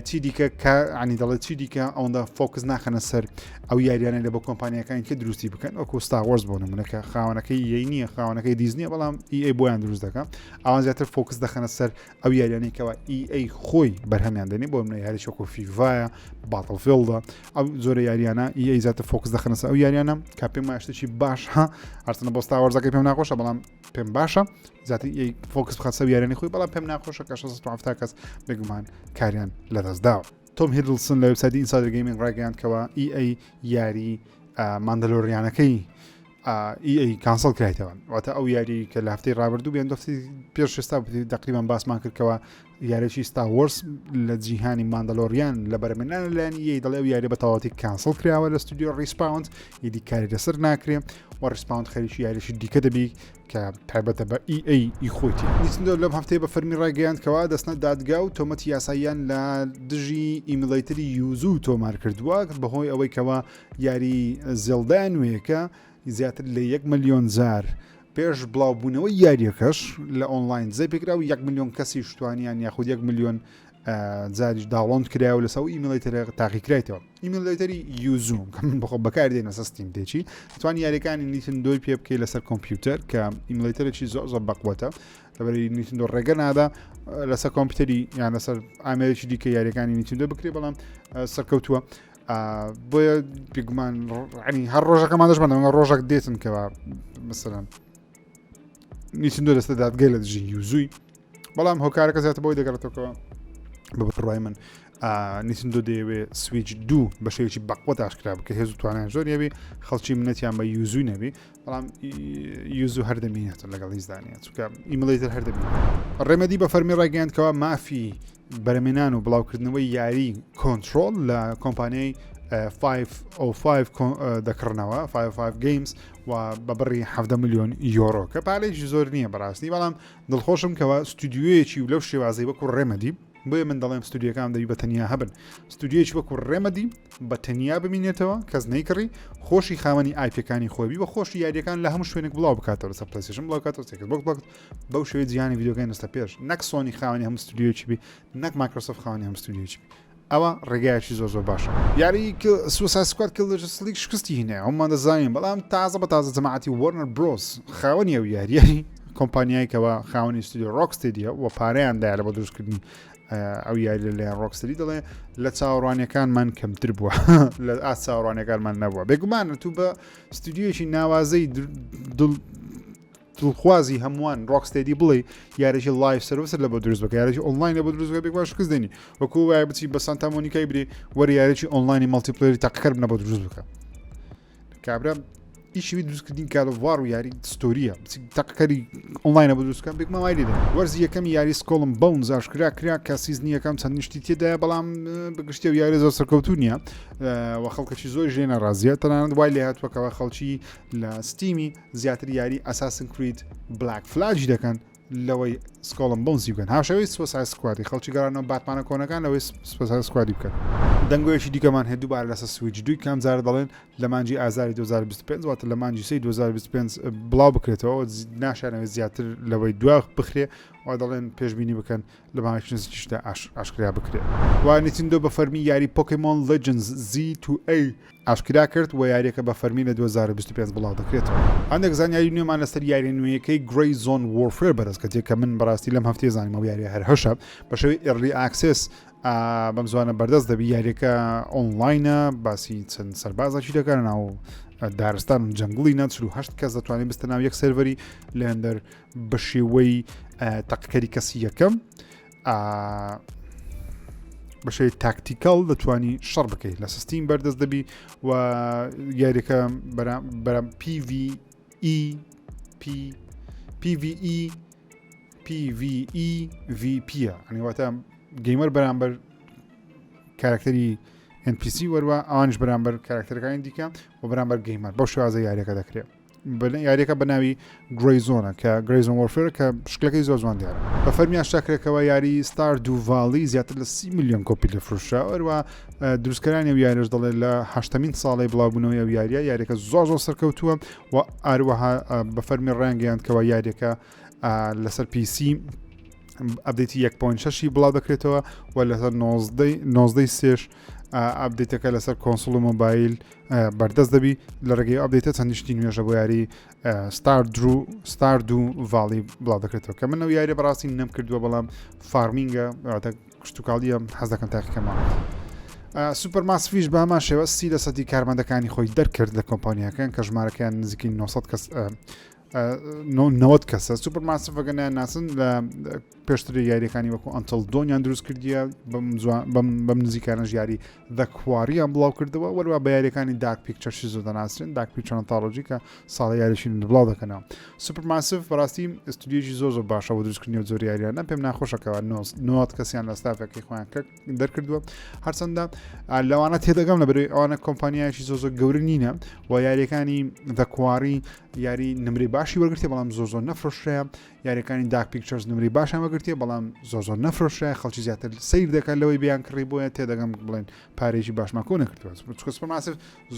Speaker 1: چی دیکە کە عنی دەڵێ چی دیکە ئەوەندە focus ناخەنە سەر ئەو یاریانە لە بۆ کۆمپانیەکانی کە دروستی بکەن وەکو Star Wars بۆ نمونەکە خاوەنەکەی EA نییە خاوەنەکەی دیزنیە بەڵام EA بۆیان دروست دەکە ئەوان زیاتر focus دەخەنە سەر ئەو یاریانەی کەوا EA خۆی بەرهەمیان دێنێ بۆ منە یاری وەکو FIFA یە Battlefield ە ئەو زۆرە یاریانە EA زیاتر focus دەخەنە سەر ئەو یاریانە کە پێم وایە شتێکی باشە هەرچەندە بۆ Star Wars ەکەی پێم ناخۆشە بەڵام پێم باشە زیاتر EA focus بخات سەر یاریانی خۆی بەڵام پێم ناخۆشە کە 670 کەس بێگومان کاریان لەدەست داوە. تۆم هیدلسن لە وێبسایتی Insider Gaming ڕایگەیاند کەوا EA یاری Mandalorian ەکەی EA cancel کرایتەوە واتە ئەو یاری کە لە هەفتەی ڕابردوو بێن دەفتی پێش ئێستا دەقریبان باسمان کردکەوە یارێکی Star Wars لە جیهانی Mandalorian لە بەرەمێنان لەلایەن EA دەڵێ ئەو یاری بە تەواوەتی cancel کراوە لە ستودیۆ Respawn ئیدی کاری لەسەر ناکرێ و Respawn خەریکی یاریشی دیکە دەبی کە تایبەتە بە EA ی خۆیتی. Nintendo لەم هەفتەیە بە فەرمی ڕایگەیاند کەوا دەستنە دادگا و تۆمەتی یاساییان لە دژی emulator ی Yuzu تۆمار کردووە بەهۆی ئەوەی کەوا یاری Zelda نوێیەکە زیاتر لە یەک ملیۆن جار پێش بڵاوبوونەوەی یاریەکەش لە ئۆنلاین دزەی پێکرا و یەک ملیۆن کەسیش توانیان یاخود یەک ملیۆن جاریش download کرا و لەسەر emulator ە تاقیکرایتەوە. emulator ی Yuzu کە من بەخۆ بەکار دێنە سەر Steam Deck ی توانی یاریەکانی Nintendo ی پێ بکەی لەسەر کۆمپیوتەر کە emulator ێکی زۆر زۆر بەقوەتە لەبەری Nintendo ڕێگە نادا لەسەر کۆمپیوتەری یان لەسەر ئامێرێکی دیکە یاریەکانی Nintendo بکرێ بەڵام سەرکەوتووە بۆیە بێگومان عنی هەر ڕۆژەکەمان دەشمان ڕۆژێک دێتن کەوا مثلەن Nintendo دەستە دادگای لە دژی Yuzu ی بەڵام هۆکارەکە زیاتر بۆی دەگەڕێتەوە بە بڕای من Nintendo دەیەوێ سویچ دوو بە شێوەیەکی بەقوەت ئاشکرا بکە هێز و توانای زۆر یەبی خەڵکی منەتیان بە Yuzu ی نەبی بەڵام Yuzu هەر دەمینێتە لەگەڵ هیچدانە چونکە emulator هەر دەبین Remedy بە فەرمی ڕاگەیاندکەوە مافی بەرەمێنان و بڵاوکردنەوەی یاری کۆنترۆل لە کۆمپانیای 505 دەکڕنەوە 55 Games و بە بڕی 17 میلیۆن یۆرۆ کە پارێکی زۆر نییە بەڕاستی بەڵام دڵخۆشم کەوا ستودیۆیەکی و لەو شێوازەی وەکو Remedy بۆیە من دەڵێم ستودیۆکان دەبی بە تەنیا هەبن ستودیۆیەکی وەکو Remedy بە تەنیا بمینێتەوە کەس نەیکڕی خۆشی خاوەنی IP ەکانی خۆی بە خۆشی یاریەکان لە هەموو شوێنێک بڵاو بکاتەوە لەسەر PlayStation بڵاو بکاتەوە Xbox بڵاو بەو شێوەی جیهانی ڤیدیۆگەیم دەستە پێش نەک سۆنی خاوەنی هەموو ستودیۆیەکی بی نەک Microsoft خاوەنی هەموو ستودیۆیەکی بی ئەوە ڕێگایەکی زۆر زۆر باشە. یاری Suicide Squad Kill the Justice League شکستی هینایە هەموومان دەزانین بەڵام تازە بە تازە جەماعەتی Warner Bros خاوەنی ئەو یاریەی کۆمپانیای کەوا خاوەنی ستودیۆ Rocksteady ە و پارەیان دایە لە بۆ دروستکردنی ئەو یاری لە لایەن Rocksteady دەڵێ لە چاوەڕوانیەکانمان کەمتر بووە لە ئاست چاوەڕوانیەکانمان نەبووە بێگومان تو بە ستودیۆیەکی ناوازەی دڵ دڵخوازی هەمووان Rocksteady بڵێ یاریی live service لە بۆ دروست بکە یاریی ئۆنلاین لە بۆ دروست بکە بێگومان شکست دێنی وەکو وایە بچی بە Santa Monica ی برێ وەری یاریی ئۆنلاینی multiplayer ی تاقیکەر بنە بۆ دروست بکە کابرا ئیشی دروستکردنی God of War و یاری story یە تەقەکەری ئۆنلاینە بۆ دروستکەن بێگومان وای لێ دێن وەرزی یەکەمی یاری Skull and Bones ئاشکرا کرا کە season ی یەکەم چەند شتی تێدایە بەڵام بەگشتی و یاری زۆر سەرکەوتوو نییە و خەڵکەکی زۆر ژێ ناڕازیە تەنانەت وای لێ هاتووەکەوە خەڵکی لە Steam ی زیاتر یاری Assassin's Creed Black Flag ی دەکەن لەوەی Skull and Bones ی بکەن هاوشێوەی Suicide Squad ی خەڵکی گەڕانەوە باتمانە کۆنەکان لەوەی Suicide Squad ی بکەن. دەنگۆیەکی دیکەمان هەیە دووبارە لەسەر سویچ دووی کام جارە دەڵێن لە مانگی ئازاری 2025 واتە لە مانگی سێی 2025 بڵاو بکرێتەوە ناشانەوێت زیاتر لەوەی دوا بخرێ و دەڵێن پێشبینی بکەن لە ماوەیەکی نزیکیشدا ئاشکرا بکرێت و Nintendo بە فەرمی یاری Pokémon Legends Z to A ئاشکرا کرد و یاریەکە بە فەرمی لە 2025 بڵاو دەکرێتەوە. هەندێک زانیاری نوێمان لەسەر یاریە نوێیەکەی Gray Zone Warfare بەدەست کەتیە کە من بەڕاستی لەم هەفتەیە زانیم ئەو یاریە هەر هەشە بە شێوەی early access بەم زوانە بەردەست دەبی یاریەکە ئۆنلاینە باسی چەند سەربازێکی دەکەن ناو دارستان و جەنگڵی نە 48 کەس دەتوانێت بستە ناو یەک سێرڤەری لەندەر بە شێوەی تەقکەری کەسی یەکەم بە شێوەی tactical دەتوانی شەڕ بکەیت لە سیستیم بەردەست دەبی و یاریەکە بەرام PvE P PvE PvE VP ینی واتە gamer بەرامبەر کارکتەری NPC وەروە ئەوانش بەرامبەر کارکتەرەکانی دیکە و بەرامبەر gamer بەو شێوازە یاریەکە دەکرێت. یاریەکە بە ناوی Gray Zone ە کە Gray Zone Warfare کە شکلەکەی زۆر جوان دیارە بە فەرمی ئاشکراکرێکەوە یاری Stardew Valley زیاتر لە سی ملیۆن کۆپی لێ فرۆشرا ئەروە دروستکەرانی ئەو یاریش دەڵێت لە هەشتەمین ساڵی بڵاوبوونەوەی ئەو یاریە یاریەکە زۆر زۆر سەرکەوتووە و ئاروەها بە فەرمی ڕانگەیاند کەەوە یاریەکە لەسەر PC. update ی 1.6 ی بڵاو دەکرێتەوە و لەسەر 19 سێش update ەکە لەسەر console و مۆبایل بەردەست دەبی لە ڕێگەی update ە چەندی شتی نوێژە بۆ یاری ستار درو ستار دوو ڤاڵی بڵاو دەکرێتەوە کە من ئەو یاریە بەڕاستی نەم کردووە بەڵام farming ە کشتتوکاڵیە حەز دەکەم تاقیکەمەوە سوپەر ماسفیش بە هەمان شێوە سی لە سەدی کارمەندەکانی خۆی دەرکرد لە کۆمپانیاکان کە ژمارەکەیان نزیکەی 900 کەس 90 کەسە سوپەر ماسفەکە ناسن لە پێشتر یاریەکانی وەکو Until Dawn یان دروست کردیە بەم نزیکانە ژیاری The Quarry یان بڵاو کردەوە وەروە بە یاریەکانی Dark Pictures ی زۆر دەناسرێن Dark Picture Anthology کە ساڵە یاریشی بڵاو دەکەنەوە سوپەر ماسف بەڕاستی ئستودیۆی زۆر زۆر باشە بۆ دروستکردنی زۆر یاریانە پێم ناخۆشەکەەوە 90 کەسیان لە ستافەکەی خۆیان کرد دەرکردووە هەرچەندە لەوانە تێدەگەم لە بەرەی ئەوانە کۆمپانیایکی زۆ زۆر گەورە نینە و یاریەکانی The Quarry یاری نمری باشی وەرگرتێ بەڵام زۆر زۆر نەفرۆشرایە یاریەکانی Dark Pictures نمری باشیان وەگرتێ بەڵام زۆر زۆر نەفرۆشرایە خەڵکی زیاتر سیر دەکات لەوەی بیان کڕی بۆیە تێدەگەم بڵێن پارێکی باشمان کۆ نەکردووە چونکە سوپەرماسیڤ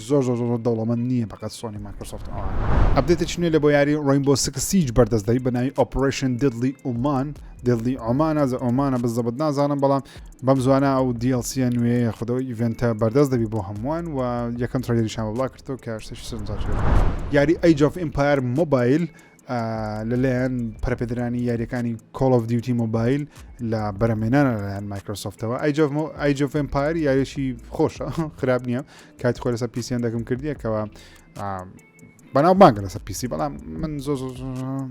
Speaker 1: زۆر زۆر زۆر دەوڵەمەند نییە بەقەت سۆنی مایکرۆسۆفت ئەوان. update ێکی نوێ لە بۆ یاری Rainbow Six Siege بەردەست دەبی بە ناوی Operation Deadly Omen Deadly Omen ە ئۆمانە بزەبت نازانم بەڵام بەم زوانە ئەو DLC ە نوێ خودەوە event ە بەردەست دەبی بۆ هەمووان و یەکەم trailer یشان بڵا کردەوە کە شتێکی سەرنجڕاکێش یاری Age of Empire Mobile لەلایەن پەرەپێدرانی یاریەکانی Call of Duty Mobile لە بەرەمێنانە لەلایەن مایکرۆسۆفتەوە Age of Empire یاریێکی خۆشە خراپ نییە کاتی خۆ لەسەر PC یان دەکەم کردیەکەوە بەناو بانگە لەسەر PC بەڵام من زۆر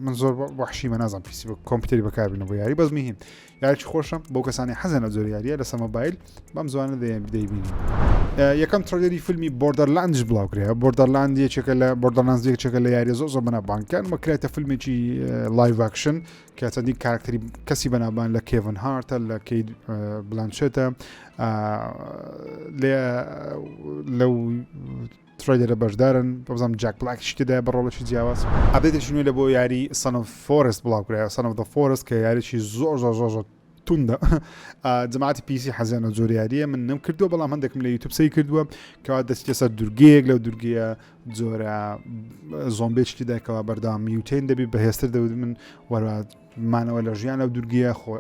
Speaker 1: من زۆر وحشی مە نازان PC بە کۆمپیوتەری بەکاربینە بۆ یاری بەس مهم یاریی خۆشە بۆ کەسانی حەزیان لە جۆری یاریە لەسەر مۆبایل بەم زوانە دەیبینین. یەکەم trailer ی فیلمی Borderlands بڵاوکرێ Borderland یەکێکە لە Borderlands یەکێکە لە یاریە زۆر زۆر بەناوبانگەکان وە کرایتە فیلمێکی live action کە چەندین کارکتەری کەسی بەناوبان لە کێڤن هارتە لە کەیت بلانشێتە لەو trailer ە بەشدارن بەزانم جاک بلاکیش تێدایە بە ڕۆڵێکی جیاواز. update ێکی نوێ لە بۆ یاری Son of Forest بڵاوکرایەوە Son of the Forest کە یاریی زۆر زۆر زۆر زۆر توندە جەماعەتی PC حەزیان لە جۆری یاریە من نەم کردووە بەڵام هەندێکم لە یوتوب سەی کردووە کەوا دەچیتە سەر دوورگەیەک لەو دوورگەیە جۆرە زۆمبێکی تێدایکەوە بەردەوام mutant دەبی بەهێزتر دەبێت من وەرا مانەوە لە ژیان لەو دوورگەیە خۆ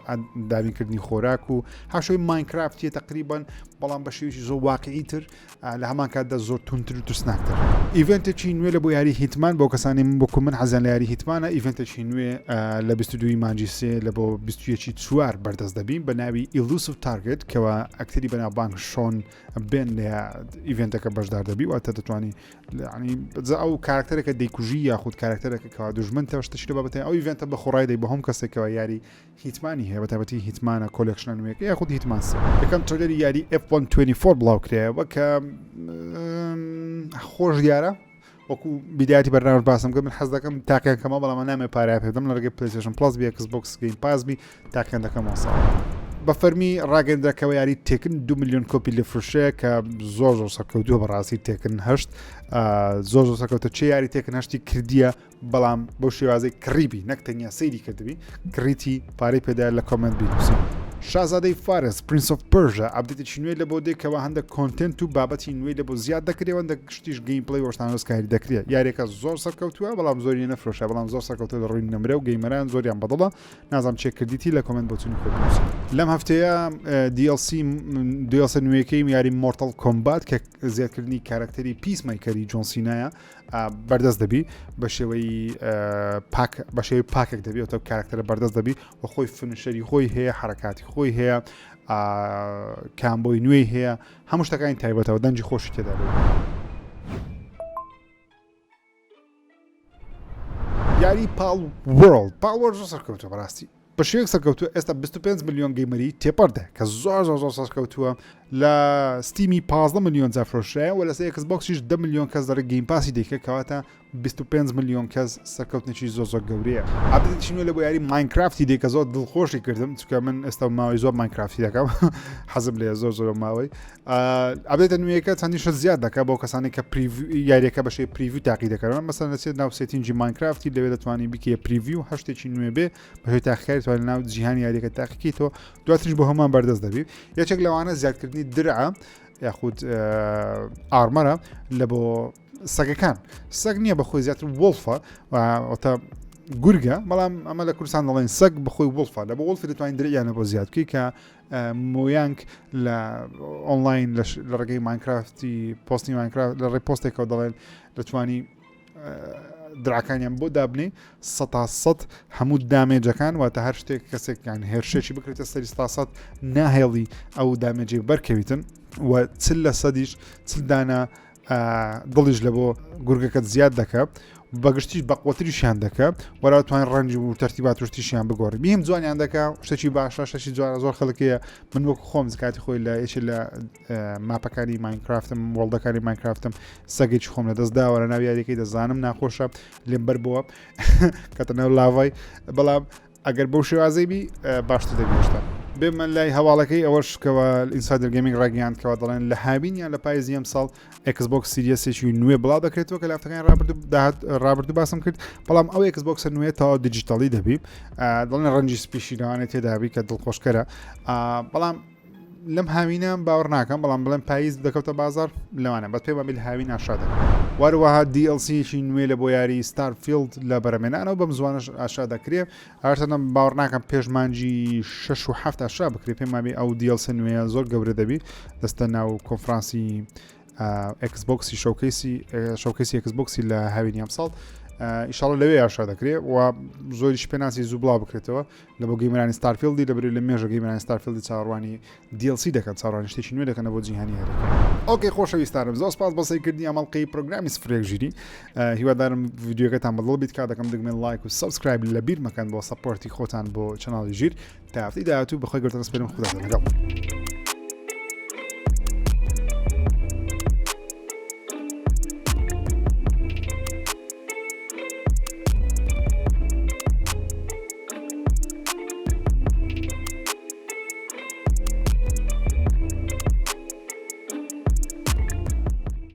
Speaker 1: دابینکردنی خۆراک و هاشۆی ماینکرافتیە تقریبان بەڵام بە شێوەیەکی زۆر واقعی تر لە هەمان کاتدا زۆر توندتر و ترسناکتر. event ێکی نوێ لە بۆ یاری Hitman بۆ کەسانی من وەکو من حەزیان لە یاری Hitman ە event ێکی نوێ لە 22 مانجی سێ لە بۆ 21 چوار بەردەست دەبین بە ناوی Elusive Target کەوا ئەکتەری بەناوبانگ شۆن بێن لە event ەکە بەشدار دەبی واتە دەتوانی ینی ئەو کارکتەرەکە دەیکوژی یاخود کارکتەرەکە کەوا دوژمن تەشتشی لە بابەتی ئەو event ە بە خۆڕای دەی بە هەم کەسێکەوە یاری Hitman ی هەیە بەتایبەتی Hitman ە collection ە نوێیەکە یاخود Hitman سێ. یەکەم trailer ی یاری F1 24 بڵاوکرایەوە کە خۆش دیارە وەکو بیدایەتی بەرنامەش باسم کرد من حەز دەکەم تاقیان کەمەوە بەڵام نامێ پارەیان پێ بدەم لە ڕێگەی PlayStation Plus بی Xbox Game Pass بی تاقیان دەکەمەوە ساڵ بە فەرمی ڕاگەندرا کەەوە یاری Tekken دو میلیۆن کۆپی لە فرۆشەیە کە زۆر زۆر سەرکەوتووە بەڕاستی Tekken هەشت زۆر زۆر سەرکەوتە چێ یاری Tekken هەشتی کردیە بەڵام بەو شێوازەی کڕیبی نەک تەنیا سەیری کردبی کڕیتی پارەی پێدا لە comment بینوسی. شازادەی فارس Prince of Persia update ێکی نوێی لە بۆ دێ کەوا هەندێک content و بابەتی نوێی لە بۆ زیاد دەکرێ و هەندێک شتیش gameplay وەشتان دەستکاری دەکرێت یاریەکە زۆر سەرکەوتووە بەڵام زۆری نەفرۆشە بەڵام زۆر سەرکەوتووە لە ڕووی نمرە و gamer ان زۆریان بەدڵە نازانم چێک کردیتی لە comment بۆچونی خۆت بنووسە. لەم هەفتەیە DLC DLC نوێیەکەی یاری Mortal Kombat کە زیادکردنی کارکتەری Peacemaker ی جۆن سینایە بەردەست دەبی بە شێوەی pack بە شێوەی pack ێک دەبی ئەو کارکتەرە بەردەست دەبی و خۆی finisher ی خۆی هەیە حرکاتی خۆی هەیە combo ی نوێی هەیە هەموو شتەکانی تایبەتەوە دەنگی خۆشی تێدا بێت. یاری Palworld Palworld زۆر سەرکەوتووە بەڕاستی بە شێوەیەک سەرکەوتووە ئێستا 25 ملیۆن gamer ی تێپەڕ دە کە زۆر زۆر زۆر سەرکەوتووە لە Steam ی 15 ملیۆن جار فرۆشرایە و لەسەر Xbox یش 10 ملیۆن کەس دەڕێ Game Pass ی دیکە کەواتە 25 ملیۆن کەس سەرکەوتنێکی زۆر زۆر گەورەیە. update ێکی نوێ لە بۆ یاری Minecraft ی دێ کە زۆر دڵخۆشی کردم چونکە من ئێستا ماوەی زۆر Minecraft ی دەکەم حەزم لێ زۆر زۆر ماوەی update ە نوێیەکە چەندین شت زیاد دەکات بۆ کەسانی کە یاریەکە بەشێ preview تاقی دەکەن مەسەن دەچێت ناو setting ی Minecraft ی لەوێ دەتوانانی بکە preview هەشتێکی نوێ بێ بەهۆی تاقیکاری توانێت ناو جیهانی یاریەکە تاقیکەیتەوە دواتریش بۆ هەمان بەردەست دەبی یەکێک لەوانە زیادکردنی درعە یاخود armor ە لە بۆ سەگەکان سەگ نییە بەخۆی زیاتر wolf ە واتە گورگە بەڵام ئەمە لە کوردستان دەڵێن سەگ بخۆی wolf ە لە بۆ wolf ی دەتوانین درعیانە بۆ زیاد بکەی کە Mojang لە ئۆنلاین لە ڕێگەی Minecraft ی پۆستی Minecraft لە ڕێ پۆستێکەوە دەڵێن دەتوانی درعەکانیان بۆ دابنێ سەتا سەد هەموو damage ەکان واتە هەر شتێک کەسێکیان هێرشێکی بکرێتە سەری ستا سەد ناهێڵی ئەو damage ی بەرکەویتن و چل لە سەدیش چل دانە دڵیش لە بۆ گورگەکەت زیاد دەکە بەگشتیش بەقوتریشیان دەکە وەرا توان ڕەنجی و تەرتیبات شتیشیان بگۆڕی بیم جوانیان دەکە شتێکی باشە شتێکی جوانە زۆر خەڵکەیە من وەکو خۆم زکاتی خۆی لە یەکێ لە ماپەکانی Minecraft م world ەکانی Minecraft م سەگێکی خۆم لە دەست داوە لە ناو یاریەکەی دەزانم ناخۆشە لێم بەر بووە کەتە ناو لاڤای بەڵام ئەگەر بەو شێوازەی بی باشتر دەبی هێشتا بێمە لای هەواڵەکەی ئەوەش کەەوە Insider Gaming ڕاگەیاند کەەوە دەڵێن لە هاوین یان لە پایزی ئەم ساڵ Xbox Series ێکی نوێ بڵاو دەکرێتەوە کە لە هەفتەکانی ڕابردوو داهات ڕابردوو باسم کرد بەڵام ئەو Xbox ە نوێ تەواو دیجیتالی دەبی دەڵێن ڕەنگی سپیشی لەوانێت تێدابی کە دڵخۆشکەرە بەڵام لەم هاوینە باوەڕ ناکەم بەڵام بڵێم پاییز دەکەوتە بازار لەوانە بەس پێم وابێ لە هاوین ئاشکرا دەکرێت واروەها DLC یەکی نوێ لە بۆ یاری Starfield لە بەرەمێنانەوە بەم زوانەش ئاشکرا دەکرێت هەرچەندە باوەڕ ناکەم پێش مانگی شەش و حەفت ئاشکرا بکرێت پێم وابێ ئەو DLC نوێیە زۆر گەورە دەبی دەستە ناو کۆنفرانسی Xbox ی showcase ی showcase ی Xbox ی لە هاوینی ئەمساڵ ئیشاڵە لەوێ ئاشکرا دەکرێت و زۆریش پێناسی زوو بڵاو بکرێتەوە لە بۆ gamer انی Starfield ی لەبری لە مێژە gamer انی Starfield ی چاوەڕوانی DLC دەکەن چاوەڕوانی شتێکی نوێ دەکەن بۆ جیهانی یاریەکە. okay خۆشەویستانم زۆر سپاس بۆ سەیرکردنی ئەم ئەڵقەی پرۆگرامی سفرێک ژیری هیوادارم ڤیدیۆکەتان بەدڵ بیت کا دەکەم دگمێن لایک و subscribe لە بیر مەکەن بۆ support ی خۆتان بۆ channel ی ژیر تا هەفتەی داهاتوو بەخوای گەورەتان سپێرم خودا لەگەڵ.